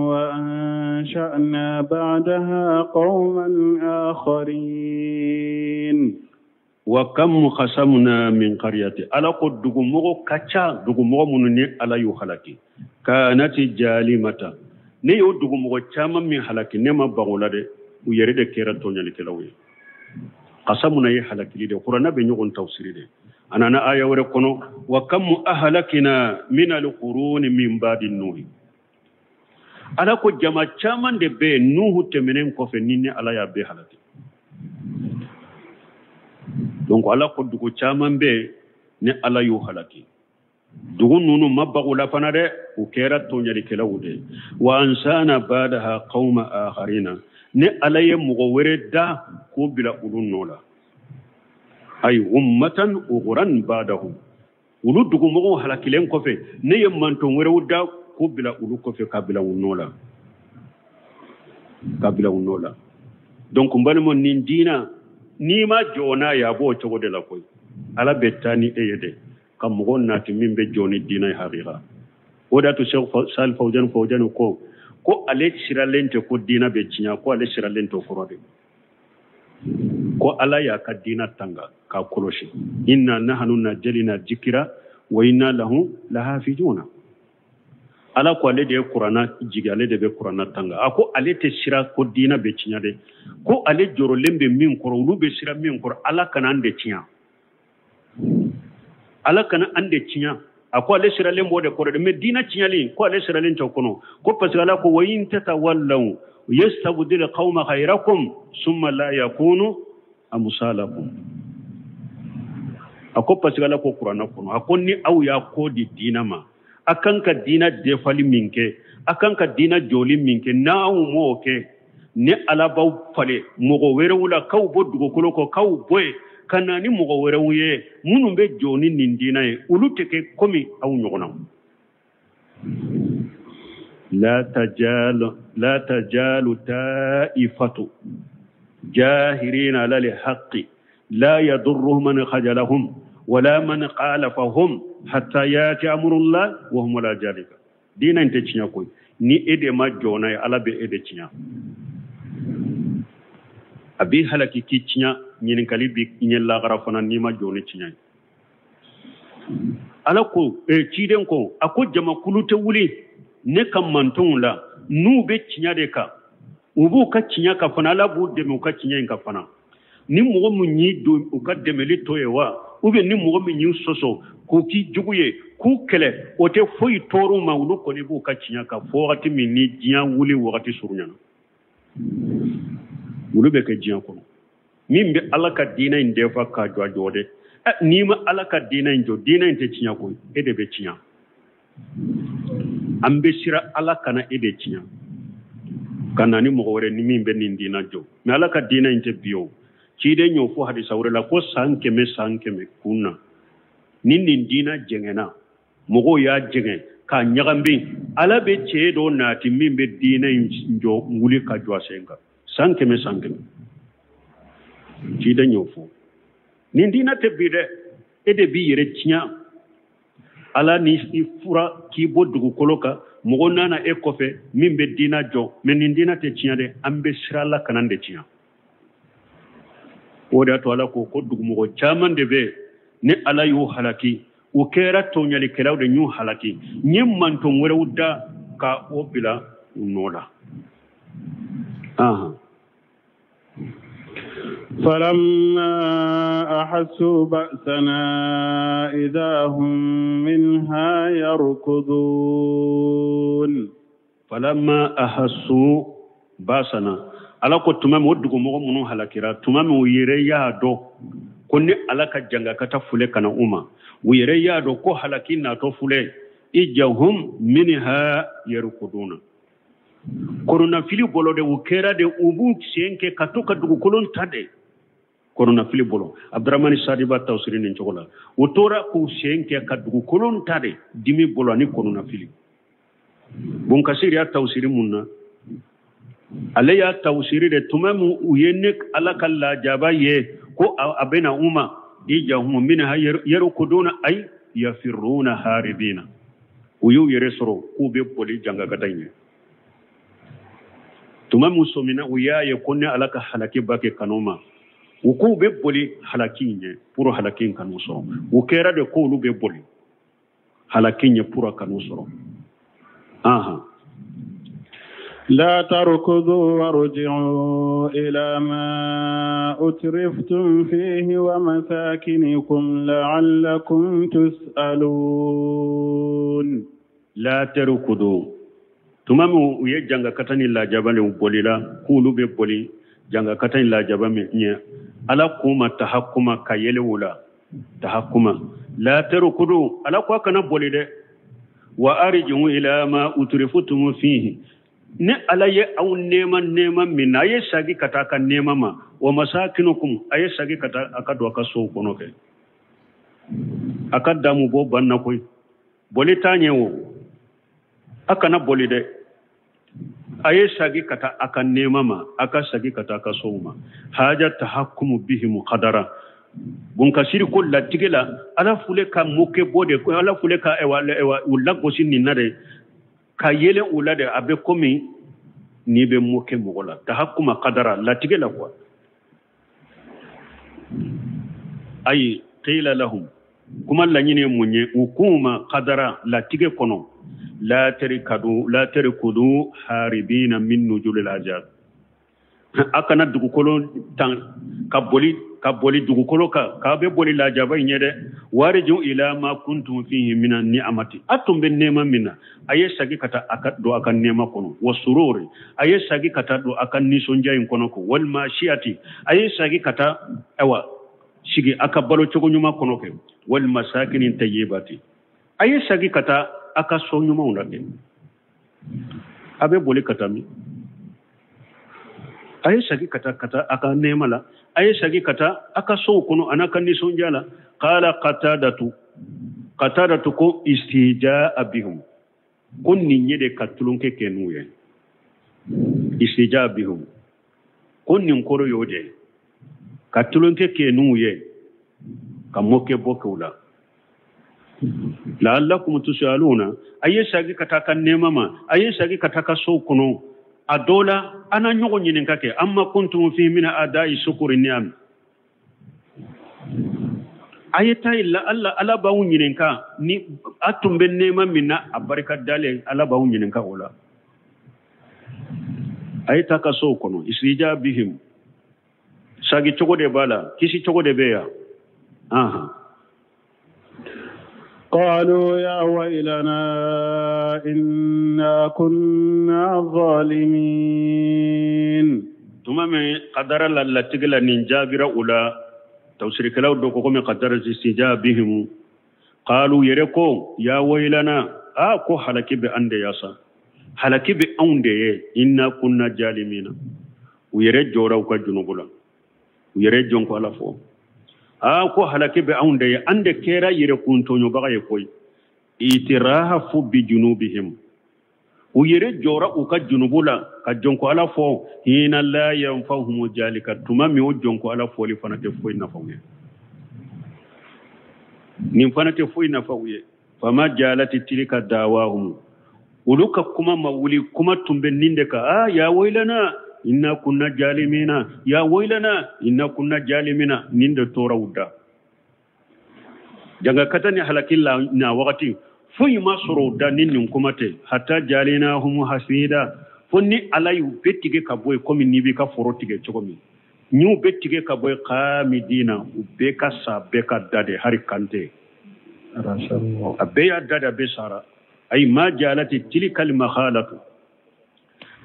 وأنشأنا بعدها قوما آخرين. وكم قصمنا من قرية, ala ko dugumɔgɔ ka ca, dugumɔgɔ minnu ni ala y'u halaki, kanati jalimata, ne y'o dugumɔgɔ caman min halaki, ne ma bago la dɛ, u yɛrɛ de kɛra tɔɲɔlikɛlaw ye. Qasamuna ye halakili de, kuranna bɛ ɲɔgɔn tafsiri de. A nana aya wɛrɛ kɔnɔ, wa kam ahlakina min alquruni min ba'di nuhi, ala ko jama caman de bɛ yen nuhu tɛmɛnen kɔfɛ, ni ne ala y'a bɛɛ halaki. Donc ala ko dugu caman bɛ yen, ni ala y'u halaki. Dugu ninnu ma bago la fana dɛ, u kɛra tɔɲɔlikɛlaw de ye. Wa ansana badaha qawma akharina, ni ala ye mɔgɔ wɛrɛ da k'o bila olu nɔ la, ay ummatan ughran badahum, olu dugumɔgɔw halakilen kɔfɛ, ne ye manton wɛrɛw da k'o bila olu kɔfɛ, ka bila u nɔ la, ka bila u nɔ la. Donc n balimaw, nin diina, n'i ma jɔ n'a ye, a b'o cogo de la koyi. Ala bɛ taa ni e ye de ka mɔgɔ nati min bɛ jɔ ni diina ye hakika. O de y'a to Cheikh Sali Fawzan Fawzan ko ale siralen tɛ ko diina bɛ tiɲɛ, ko ale siralen tɛ o kɔrɔ de, ko ala y'a ka diina tanga k'a kɔlɔsi. Inna nahanu najalina jikira wa inna lahu lahafizuna. Ala ko ale de ye kuranna jigi, ale de bɛ kuranna tanga. A ko ale tɛ sira ko diina bɛ tiɲɛ dɛ, ko ale jɔrɔlen bɛ min kɔrɔ, olu bɛ sira min kɔrɔ, ala kana an de tiɲɛ, ala kana an de tiɲɛ. A ko ale siralen b'o de kɔrɔ dɛ, mais diina tiɲɛlen, ko ale siralen t'o kɔnɔ, ko parce que ala ko wa in tatawallaw yastabdil qawma ghayrakum summa la yakunu amsalakum. A ko parce que ala ko kuranna kɔnɔ, a ko ni aw y'a ko di diina ma, a kan ka diina defali min kɛ, a kan ka diina jɔli min kɛ, n'aw m'o kɛ, ni ala b'aw falen mɔgɔ wɛrɛw la, k'aw bɔ dugukolo kɔ, k'aw bɔ yen ka na ni mɔgɔ wɛrɛw ye minnu bɛ jɔ ni nin diina ye, olu tɛ kɛ komi aw ɲɔgɔnna. La tajalu la tajalu ta'ifatu jahirina ala alhaqi la yadurruhum man khajalahum wala man khalafahum hatta yati amrullah wa hum la jalika. Diina in tɛ tiɲɛ koyi. Ni e de ma jɔ n'a ye, ala bɛ e de tiɲɛ, a b'i halaki k'i tiɲɛ. Ɲininkali bi ɲɛ lagara fana n'i ma jɔ ni tiɲɛ ye. Ala ko ciden ko, a ko jamakulu tɛ wuli ne ka mantonw la n'u bɛ tiɲɛ de kan, u b'u ka tiɲɛ kan fana, ala b'u dɛmɛ u ka tiɲɛ in kan fana. Ni mɔgɔ min y'i don u ka dɛmɛli to ye wa, ou bien ni mɔgɔ min y'u sɔsɔ k'u k'i jugu ye, k'u K'u kɛlɛ o tɛ foyi tɔɔrɔ ma, olu kɔni b'u ka tiɲɛ kan fo wagati min ni diɲɛ wuli wagati surunyana, olu bɛ kɛ diɲɛ kɔnɔ. Min bɛ Ala ka diinɛ in dɛfa k'a jɔ a jɔ dɛ. N'i ma Ala ka diinɛ in jɔ, diinɛ in tɛ tiɲɛ koyi, e de bɛ tiɲɛ. An bɛ siran Ala kana e de tiɲɛ ka na ni mɔgɔ wɛrɛ ni min bɛ nin diinɛ jɔ. Mais Ala ka diinɛ in tɛ bi o. Ciden y'o fɔ hadisa wɛrɛ la ko san 100 san 100 kun na ni nin diinɛ jɛngɛnna, mɔgɔw y'a jɛngɛ k'a ɲagami, Ala bɛ cɛ dɔ nati min bɛ diinɛ in jɔ wuli ka jɔ a sen kan san 100 san 100. Ciden y'o fɔ. Nin diinɛ tɛ bi dɛ, e de b'i yɛrɛ tiɲɛ. Ala ni i fura k'i bɔ dugukolo kan, mɔgɔ nana e kɔfɛ min bɛ diinɛ jɔ, mais nin diinɛ tɛ tiɲɛ dɛ, an bɛ siran Ala kana de tiɲɛ. O de y'a to Ala ko ko dugumɔgɔ caman de bɛ ni Ala y'u halaki, u kɛra tɔɲɔlikɛlaw de y'u halaki, n ye mantɔn wɛrɛw da ka o bila u nɔ la. فلما أحسوا بأسنا إذا هم منها يركضون. فلما أحسوا بأسنا, Ala ko tuma min o dugumɔgɔ minnu halakira, tuma min u yɛrɛ y'a dɔn ko ni Ala ka jangakata fule ka na u ma, u yɛrɛ y'a dɔn ko halaki natɔ fule, ijahum minha yarkuduna. Kɔnɔnafili bolo de u kɛra de, u b'u sen kɛ ka to ka dugukolo ta de kɔnɔnafili bolo. Abdramani Sadiba tawsiri nin cogo la, u tora k'u sen kɛ ka dugukolo ta de dimi bolo ani kɔnɔnafili. Bunkasiri y'a tawsiri mun na, ale y'a tawsiri de tuma min u ye ne Ala ka lajaba ye ko a bɛna u ma, ijahum minha yarkuduna ay yafirruna haribina. U y'u yɛrɛ sɔrɔ k'u bɛ boli jangakata in ɲɛ. Tuma min sɔmina u y'a ye ko ne Ala ka halaki ba kɛ kanu ma, u k'u bɛ boli halaki in ɲɛ pour halaki in kanu sɔrɔ. U kɛra de k'olu bɛ boli halaki in ɲɛ pour kanu sɔrɔ. لا تركضوا وارجعوا إلى ما أترفتم فيه ومساكنكم لعلكم تسألون. لا تركضوا, tuma min u ye jangakata ni lajaba le bolila k'olu bɛ boli jangakata ni lajaba min ɲɛ, Ala k'u ma tahakuma ka yɛlɛ u la tahakuma. La tarkudu, Ala ko a kana boli dɛ. Wa arji'u ila ma utrifutum fihi, ni Ala ye aw nɛɛma nɛɛma min na, a ye sagi ka taa a ka nɛɛma ma. Wa masakinukum, a ye sagi ka taa a ka don a ka sow kɔnɔ kɛ, a ka damu bɔ banna koyi, boli t'a ɲɛ o, a kana boli dɛ. A ye sagi ka taa a ka nɛɛma ma, a ka sagi ka taa a ka sow ma. Haja tahakkumu bihim qadara. Bunkasiri ko latigɛ la, Ala fule ka moke bɔ de, Ala fule ka u lagosi nin na de, ka yɛlɛ u la de, a bɛ komi n'i bɛ moke mɔgɔ la. Tahakkuma qadara, latigɛ la quoi. Ayi qila lahum, kuma laɲini ye mun ye? U k'u ma qadara latigɛ kɔnɔ, la tarikudu la tarikudu haribina min nujulil azab. A kana dugukolo tan ka boli dugukolo kan, k'a bɛ boli lajaba in ɲɛ dɛ. Wariju ila ma kuntum fihi mina ni'amati, a tun bɛ nɛɛma min na, a ye sagi ka taa a ka don a ka nɛɛma kɔnɔ. Wa sururi, a ye sagi ka taa don a ka nisɔndiya in kɔnɔ ko. Wal mashiyati, a ye sagi ka taa ayiwa sigi a ka balo cogo ɲuman kɔnɔ kɛ. Wal masakini tayyibati, a ye sagi ka taa a ka so ɲumanw la kɛ. A bɛ boli ka taa min? A ye sagi ka taa a ka nɛɛma la, a ye sagi ka taa a ka sow kɔnɔ a n'a ka nisɔndiya la. Qala Qatadatu ko istijaa bihum, ko nin ye de ka tulonkɛ kɛ n'u ye. Istijaa bihum, ko nin kɔrɔ y'o de ye, ka tulonkɛ kɛ n'u ye, ka mɔkɛ bɔ kɛ u la. La'allakum tus'aluna, a ye sagi ka taa ka nɛɛma ma, a ye sagi ka taa ka sow kɔnɔ. A dɔw la an na ɲɔgɔn ɲininka kɛ, amma kuntum fi min ada'i shukri ni'am, a ye taa la Ala b'aw ɲininka ni a tun bɛ nɛɛma min na, a barika dalen Ala b'aw ɲininka o la. A ye taa ka sow kɔnɔ. Istija bihim, sagi cogo de b'a la, kisi cogo de bɛ yan. قالوا يا ويلنا إنا كنا ظالمين. Tuma min kadara la latigɛ la nin jaabira u la, tafsirikɛlaw dɔ ko komi kadara istijabihim qalu yɛrɛ ko ya waylana, a ko halaki bɛ an de ya sa, halaki bɛ anw de ye, inna kunna jalimina. U yɛrɛ jɔra u ka junubu la, u yɛrɛ jɔn ko Ala fɔ, a ko halaki bɛ anw de ye, an de kɛra yɛrɛ kuntɔɲɔbaga ye koyi. Itirahafu bi junubihim, u yɛrɛ jɔra u ka junubu la ka jɔn ko Ala fɔ, hina la yanfa'uhum jalika, tuma min o jɔn ko Ala fɔli fana tɛ foyi nafa u ye, nin fana tɛ foyi nafa u ye. Fama jalati tilka dawahum, olu ka kuma ma wuli, kuma tun bɛ nin de kan, a ya waylana inna kunna jalimina, ya waylana inna kunna jalimina, nin de tora u da. Janga kata ni halaki la na wagati foyi ma sɔrɔ u da ni nin kuma tɛ. Hatta jalinahum hasida, fo ni Ala y'u bɛɛ tigɛ ka bɔ yen komi n'i b'i ka foro tigɛ cogo min, n'u bɛɛ tigɛ ka bɔ yen kamidina, u bɛɛ ka sa, bɛɛ ka da de, hari kan tɛ, a bɛɛ y'a da de, a bɛɛ sara. Ayi ma jalati tilka almakhalatu,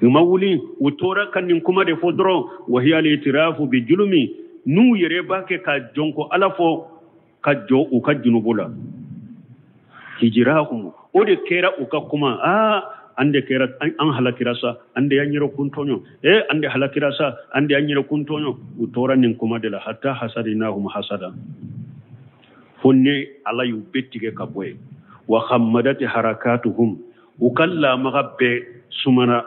u ma wuli, u tora ka nin kuma de fɔ dɔrɔn. Wa hiya al-itirafu bi julumi, n'u yɛrɛ b'a kɛ ka jɔn ko Ala fɔ ka jɔ u ka junubu la. Hijirahum, o de kɛra u ka kuma, aa an de kɛra an halakira sa, an de y'an yɛrɛ kun tɔɲɔ, e an de halakira sa, an de y'an yɛrɛ kun tɔɲɔ. U tora nin kuma de la hatta hasadinahum hasada, fo ne Ala y'u bɛɛ tigɛ ka bɔ yen. Wa khammadati harakatuhum, u ka lamaga bɛɛ sumana.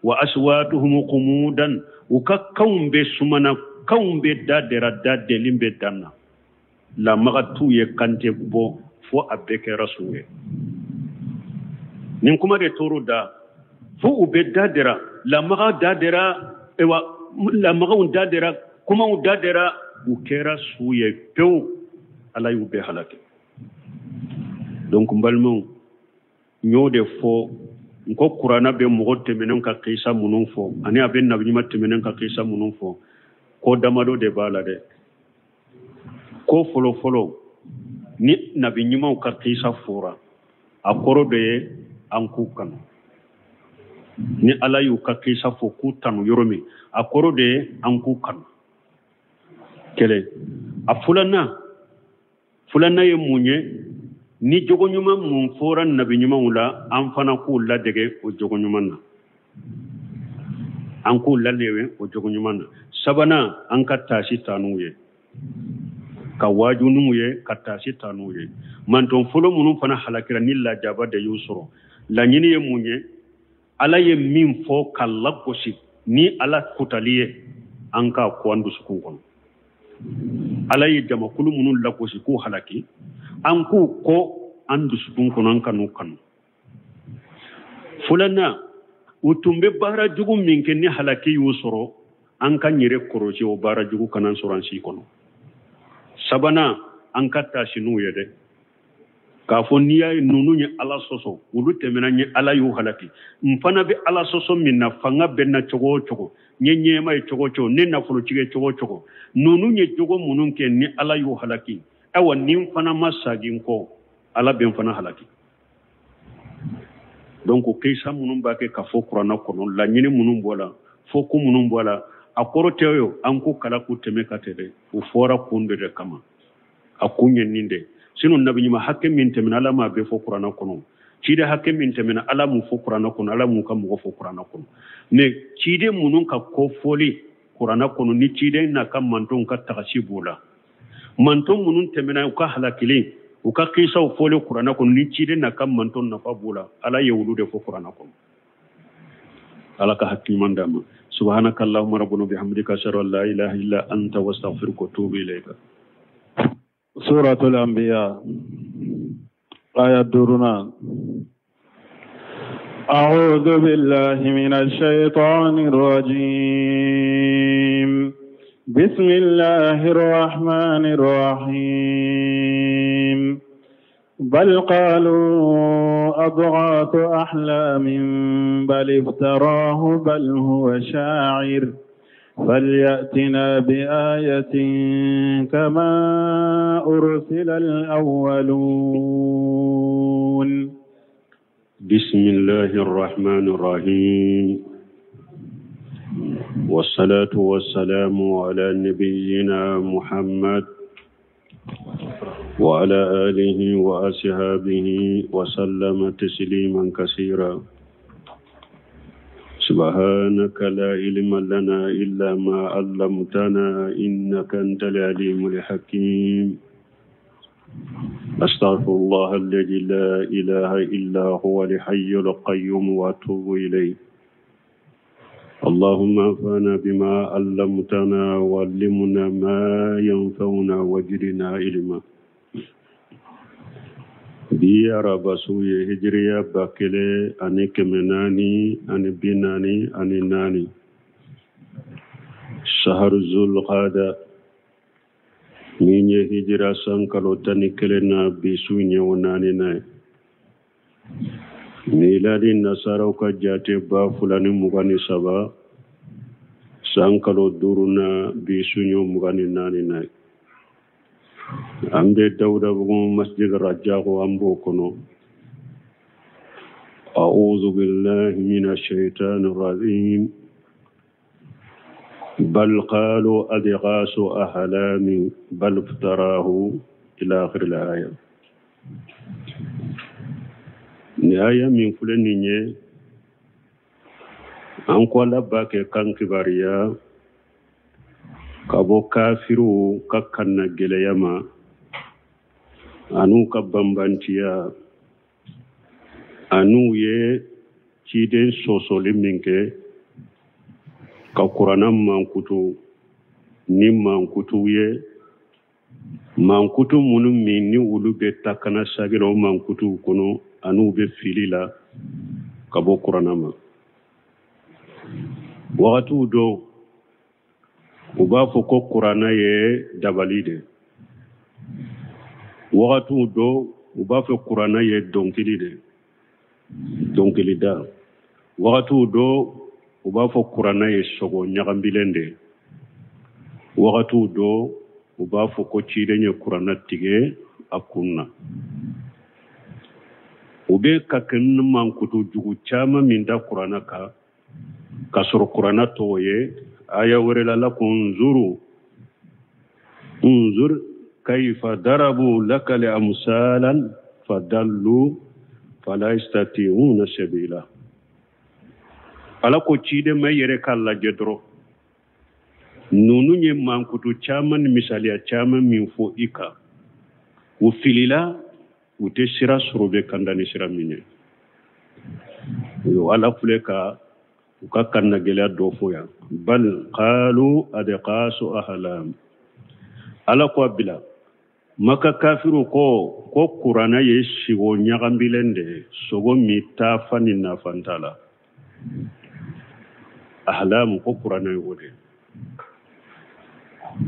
Wa aswatuhum qumudan, u ka kanw bɛɛ sumana, kanw bɛɛ da dɛra, da dɛlen bɛ dan na, lamaga t'u ye, kan tɛ bɔ, fo a bɛɛ kɛra su ye. Nin kuma de tor'u da fo u bɛ da dɛra, lamaga da dɛra, ewa lamagaw da dɛra, kumaw da dɛra, u kɛra su ye pewu. Ala y'u bɛɛ halaki. Donc n balimaw, n y'o de fɔ n ko kuranna bɛ mɔgɔ tɛmɛnen ka kisa minnu fɔ ani a bɛ nabiɲuman tɛmɛnen ka kisa minnu fɔ, ko damadɔ de b'a la dɛ. Ko fɔlɔ-fɔlɔ, ni nabi ɲumanw ka kisa fɔra, a kɔrɔ de ye an k'u kanu. Ni Ala y'u ka kisa fɔ k'u tanu yɔrɔ min, a kɔrɔ de ye an k'u kanu. Kelen. A filanan ye mun ye? Ni jogo ɲuman mun fɔra nabi ɲumanw la, an fana k'u ladege o jogo ɲuman na, an k'u ladege o jogo ɲuman na. Sabanan, an ka taasi ta n'u ye, ka waaju n'u ye, ka taasi ta n'u ye. Mantɔn fɔlɔ minnu fana halakira ni lajaba de y'u sɔrɔ, laɲini ye mun ye? Ala ye min fɔ ka lagosi ni Ala kutali ye, an k'a ko an dusukun kɔnɔ. Ala ye jamakulu minnu lagosi k'u halaki, an k'u kɔ an dusukun kɔnɔ, an kan'u kanu. Filanan, u tun bɛ baara jugu min kɛ ni halaki y'u sɔrɔ, an ka yɛrɛ kɔrɔsi o baara jugu kana sɔrɔ an si kɔnɔ. Sabanan, an ka taasi n'u ye dɛ, k'a fɔ n'i y'a ye ninnu ye Ala sɔsɔ, olu tɛmɛna n ye, Ala y'u halaki, n fana bɛ Ala sɔsɔ min na, fanga bɛ n na cogo o cogo, n ye ɲɛma ye cogo o cogo, ne nafolotigi ye cogo o cogo, ninnu ye jogo minnu kɛ ni Ala y'u halaki, ayiwa ni n fana ma sagin n kɔ, Ala bɛ n fana halaki. Donc kisa minnu b'a kɛ ka fɔ kuranna kɔnɔ, laɲini minnu bɔ la, fɔ ko minnu bɔ la, a kɔrɔ tɛ o an ko kala k'u tɛmɛ ka tɛ dɛ, u fɔra kun de de kama, a kun ye nin de. Sinon nabi ɲuman hakɛ min tɛmɛna, Ala m'a bɛɛ fɔ kuranna kɔnɔ. Ciden hakɛ min tɛmɛna, Ala m'u fɔ kuranna kɔnɔ, Ala m'u ka mɔgɔ fɔ kuranna kɔnɔ. Mais ciden minnu ka ko fɔli kuranna kɔnɔ, ni ciden n'a ka mantonw ka tagasi b'o la, manton minnu tɛmɛna u ka halakili, u ka kisaw fɔli kuranna kɔnɔ, ni ciden n'a ka manton nafa b'o la, Ala ye olu de fɔ kuranna kɔnɔ. Ala ka hakili ɲuman d'an ma. Subhanaka allahumma rabbana bihamdika, ashhadu an la ilaha illa anta wa astaghfiruka wa atubu ilayka. Suratul Anbiya aya 5. أعوذ بالله من الشيطان الرجيم. بسم الله الرحمن الرحيم. بل قالوا أضغاث أحلام بل افتراه بل هو شاعر فليأتنا بآية كما أرسل الأولون. بسم الله الرحمن الرحيم، والصلاة والسلام على نبينا محمد وعلى آله وأصحابه وسلم تسليما كثيرا. سبحانك لا علم لنا إلا ما علمتنا إنك أنت العليم الحكيم. أستغفر الله الذي لا إله إلا هو الحي القيوم وأتوب إليه. اللهم انفعنا بما علمتنا وعلمنا ما ينفعنا وزدنا علما. Bi araba su ye hijiriya 1444, saharu zulqada, min ye hijira san kalo 11 na, bi su ye o naaninan ye. Miladi nasaraw ka jate 2023, san kalo 5 na, bi su ye 24nan ye. An bɛ Dawudabugu masjid Rajago, an b'o kɔnɔ. أعوذ بالله من الشيطان الرجيم. بل قالوا أضغاث أحلام بل افتراه إلى آخر الآية. Nin aya min filɛ nin ye, an ko Ala b'a kɛ kan kibaruya ka bɔ kafiriw ka kanna gɛlɛya ma an'u ka banbantiya an'u ye ciden sɔsɔli min kɛ ka kuranna mankutu ni mankutu ye, mankutu minnu min ni olu bɛ takana sagira o mankutuw kɔnɔ an'u bɛ fili la ka bɔ kuranna ma. Wagatiw dɔw u b'a fɔ ko kuranna ye dabali de, wagatiw dɔw u b'a fɔ kuranna ye dɔnkili de, dɔnkilida, wagatiw dɔw u b'a fɔ kuranna ye sogo ɲagambilen de, wagatiw dɔw u b'a fɔ ko ciden ye kuranna tigɛ a kun na. U bɛ ka kɛ ni mankutu jugu caman min da kuranna kan k'a sɔrɔ kuranna t'o ye. Aya wɛrɛ la, la ko unzuru unzur kayfa darabu laka amsalan fadallu fala yastati'una sabila. Ala ko ciden ma yɛrɛ k'a lajɛ dɔrɔn, ninnu ye mankutu caman ni misaliya caman min fɔ i kan, u filila, u tɛ sira sɔrɔ u bɛ kanda ni sira min ye. Ala filɛ ka u ka kanna gɛlɛya dɔ fɔ yan. Bal qalu adqasu ahlam. Ala ko a bila Maka kafiru ko kuranna ye sigo ɲagambilen de ye, sogo min taafa ni nafa t'a la. Ahlam, ko kuranna ye o de ye.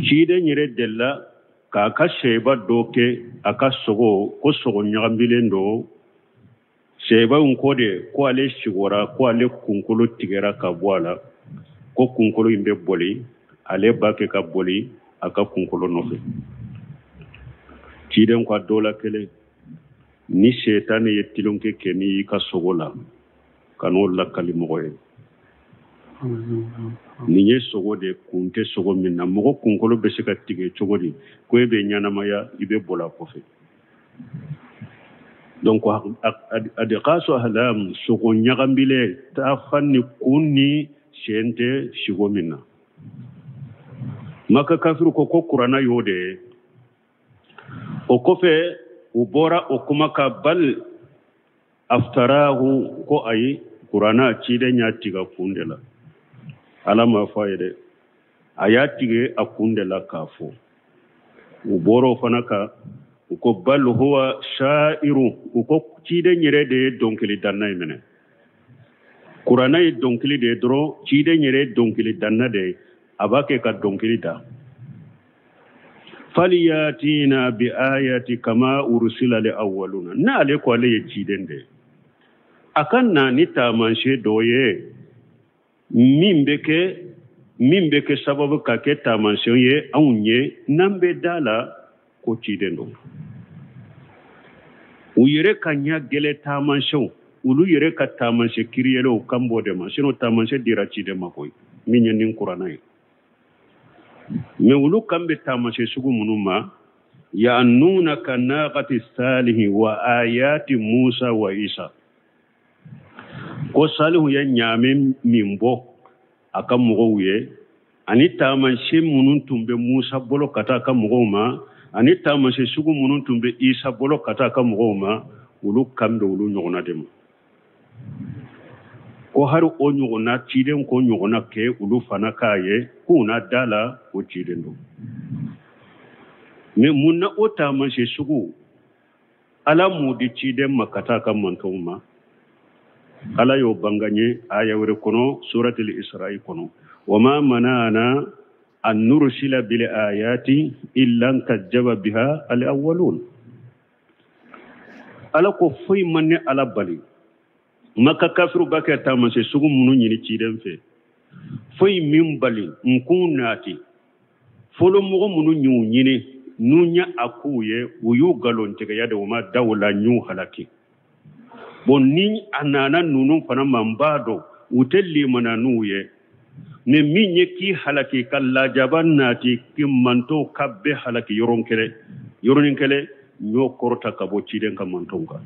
Ciden yɛrɛ delila k'a ka sɛba dɔ kɛ a ka sogo, ko sogo ɲagambilen don. Sɛba in ko de ko ale sigora, ko ale kunkolo tigɛra ka bɔ a la, ko kunkolo in bɛ boli, ale b'a kɛ ka boli a ka kunkolo nɔfɛ. Ciden ko a dɔ la kelen, ni sɛtanɛ ye tulonkɛ kɛ n'i y'i ka sogo la, ka n'o lakali mɔgɔ ye. Nin ye sogo de, kun tɛ sogo min na. Mɔgɔ kunkolo bɛ se ka tigɛ cogo di ko e bɛ ɲɛnamaya, i bɛ boli a kɔfɛ? Donc adqasu ahlam, sogo ɲagambilen, taafa ni kun ni sen tɛ sogo min na. Maka kafiru ko kuranna y'o de ye. O kɔfɛ u bɔra o kuma kan, bal aftarahu, ko ayi, kuranna ciden y'a tigɛ kun de la. Ala m'a fɔ a ye dɛ, a y'a tigɛ a kun de la k'a fɔ. U bɔra o fana kan, u ko bal huwa sha'iru, u ko ciden yɛrɛ de ye dɔnkili danna ye minɛ. Kuranna ye dɔnkili de ye dɔrɔn, ciden yɛrɛ ye dɔnkili danna de ye, a b'a kɛ ka dɔnkili da. Faliyatina bi ayati kama ursila li awwaluna. N'ale ko ale ye ciden de ye, a ka na ni taamasiyɛn dɔ ye min bɛ kɛ Min bɛ kɛ sababu ka kɛ taamasiyɛn ye anw ye n'an bɛ da la ko ciden don. U yɛrɛ ka ɲɛ gɛlɛ taamasiyɛnw, olu yɛrɛ ka taamasiyɛn kiriyɛlenw kan b'o de ma, sinon taamasiyɛn dira ciden ma koyi min ye nin kuranna ye. Mais olu kan bɛ taamasiyɛn sugu minnu ma, ya'nuna ka naqati salihi wa ayati musa wa isa. Ko salihu ye ɲaami min bɔ a ka mɔgɔw ye, ani taamasiyɛn minnu tun bɛ musa bolo ka taa a ka mɔgɔw ma, ani taamasiyɛn sugu minnu tun bɛ isa bolo ka taa a ka mɔgɔw ma, olu kan bɛ olu ɲɔgɔnna de ma. Ko hari o ɲɔgɔnna ciden ko ɲɔgɔnna kɛ olu fana k'a ye k'u na da la o ciden don. Mais mun na o taamasiyɛn sugu ala m'u di ciden ma ka taa a ka mantɔnw ma? Ala y'o bange ye aya wɛrɛ kɔnɔ, suratul Isra'i kɔnɔ, wa ma manana an nursila bil ayati illa an kajjaba biha al awwalun. Ala ko foyi man ne ala bali maka kafiru ba kɛ taamasiyɛn sugu minnu ɲini ciden fɛ, foyi min bali n kun naati fɔlɔ mɔgɔ minnu y'u ɲini n'u ɲɛ a k'u ye, u y'u nkalontigɛya de, u ma da o la, n y'u halaki. Bon, ni a nana ninnu fana ma, n b'a dɔn u tɛ limana n'u ye. Mais min ye k'i halaki ka lajaba naati k'i mantɔw ka bɛɛ halaki yɔrɔnin kelen yɔrɔnin kelen, n y'o kɔrɔta ka bɔ ciden ka mantɔnw kan.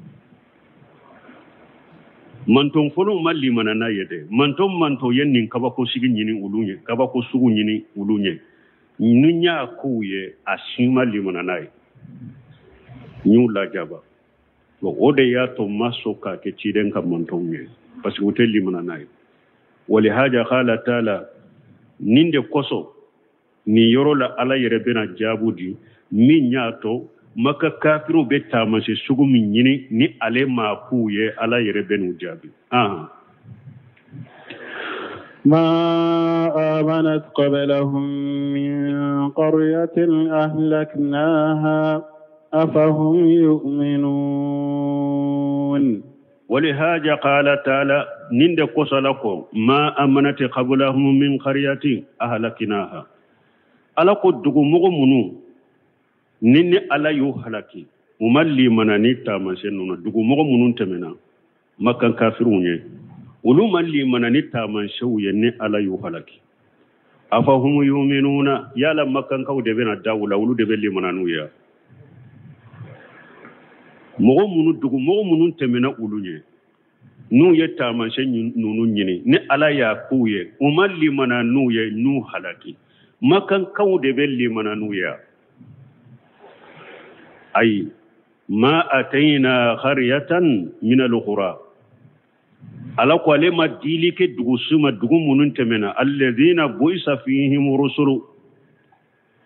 Mantɔn fɔlɔw ma limana n'a ye dɛ. Mantɔn ye nin kabako sigi ɲini olu ye, kabako sugu ɲini olu ɲɛ, ni n y'a k'u ye, a si ma limana n'a ye, n y'u lajaba. Bon, o de y'a to n ma sɔn k'a kɛ ciden ka mantɔnw ye, parce que u tɛ limana n'a ye. Walihaja qala taala, nin de kosɔn nin yɔrɔ la ala yɛrɛ bɛna jaabu di min y'a to maka kafiruw bɛ taamasiyɛn sugu min ɲini ni ale maa k'u ye, ala yɛrɛ bɛ n'u jaabi. ما آمنت قبلهم من قرية أهلكناها أفهم يؤمنون. ولهذا قال تعالى نند قصلكم ما آمنت قبلهم من قرية أهلكناها. ala ko dugumɔgɔ minnu ni ala y'u halaki, u ma limana ni taamasiyɛn ninnu na. Dugumɔgɔ minnu tɛmɛna makan kafiriw ye, olu ma limana ni taamasiyɛnw ye ni ala y'u halaki. Afahum yuminuna, yala makankaw de bɛna da u la, olu de bɛ limana n'u ye? Mɔgɔ minnu, dugumɔgɔ minnu tɛmɛna olu ɲɛ, n'u ye taamasiyɛn ninnu ɲini ni ala y'a k'u ye, u ma limana n'u ye, n'u halaki, makankaw de bɛ limana n'u ye? Ayi, ma atayna qaryatan min al-qura, ala ko ale ma dili kɛ dugu si ma, dugu minnu tɛmɛna, alladhina bu'isa fihim rusulu,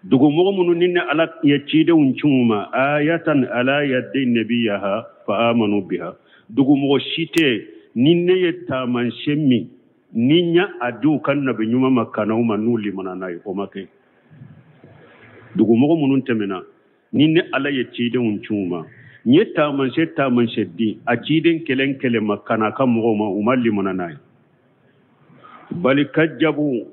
dugu mɔgɔ minnu ni ala ye cidenw ci u ma, ayatan ala yadi nabiyaha fa amanu biha. Dugu mɔgɔ si tɛ ni ne ye taamasiyɛn min ni n y'a a di u ka nabi ɲuman ma ka na u ma n'u limana n'a ye, o ma kɛ. Dugu mɔgɔ minnu tɛmɛna ni ne ala ye cidenw ci u ma, n ye taamasiyɛn di a ciden kelen kelen ma ka na a ka mɔgɔw ma, u ma limana n'a ye. Bali kajjabu,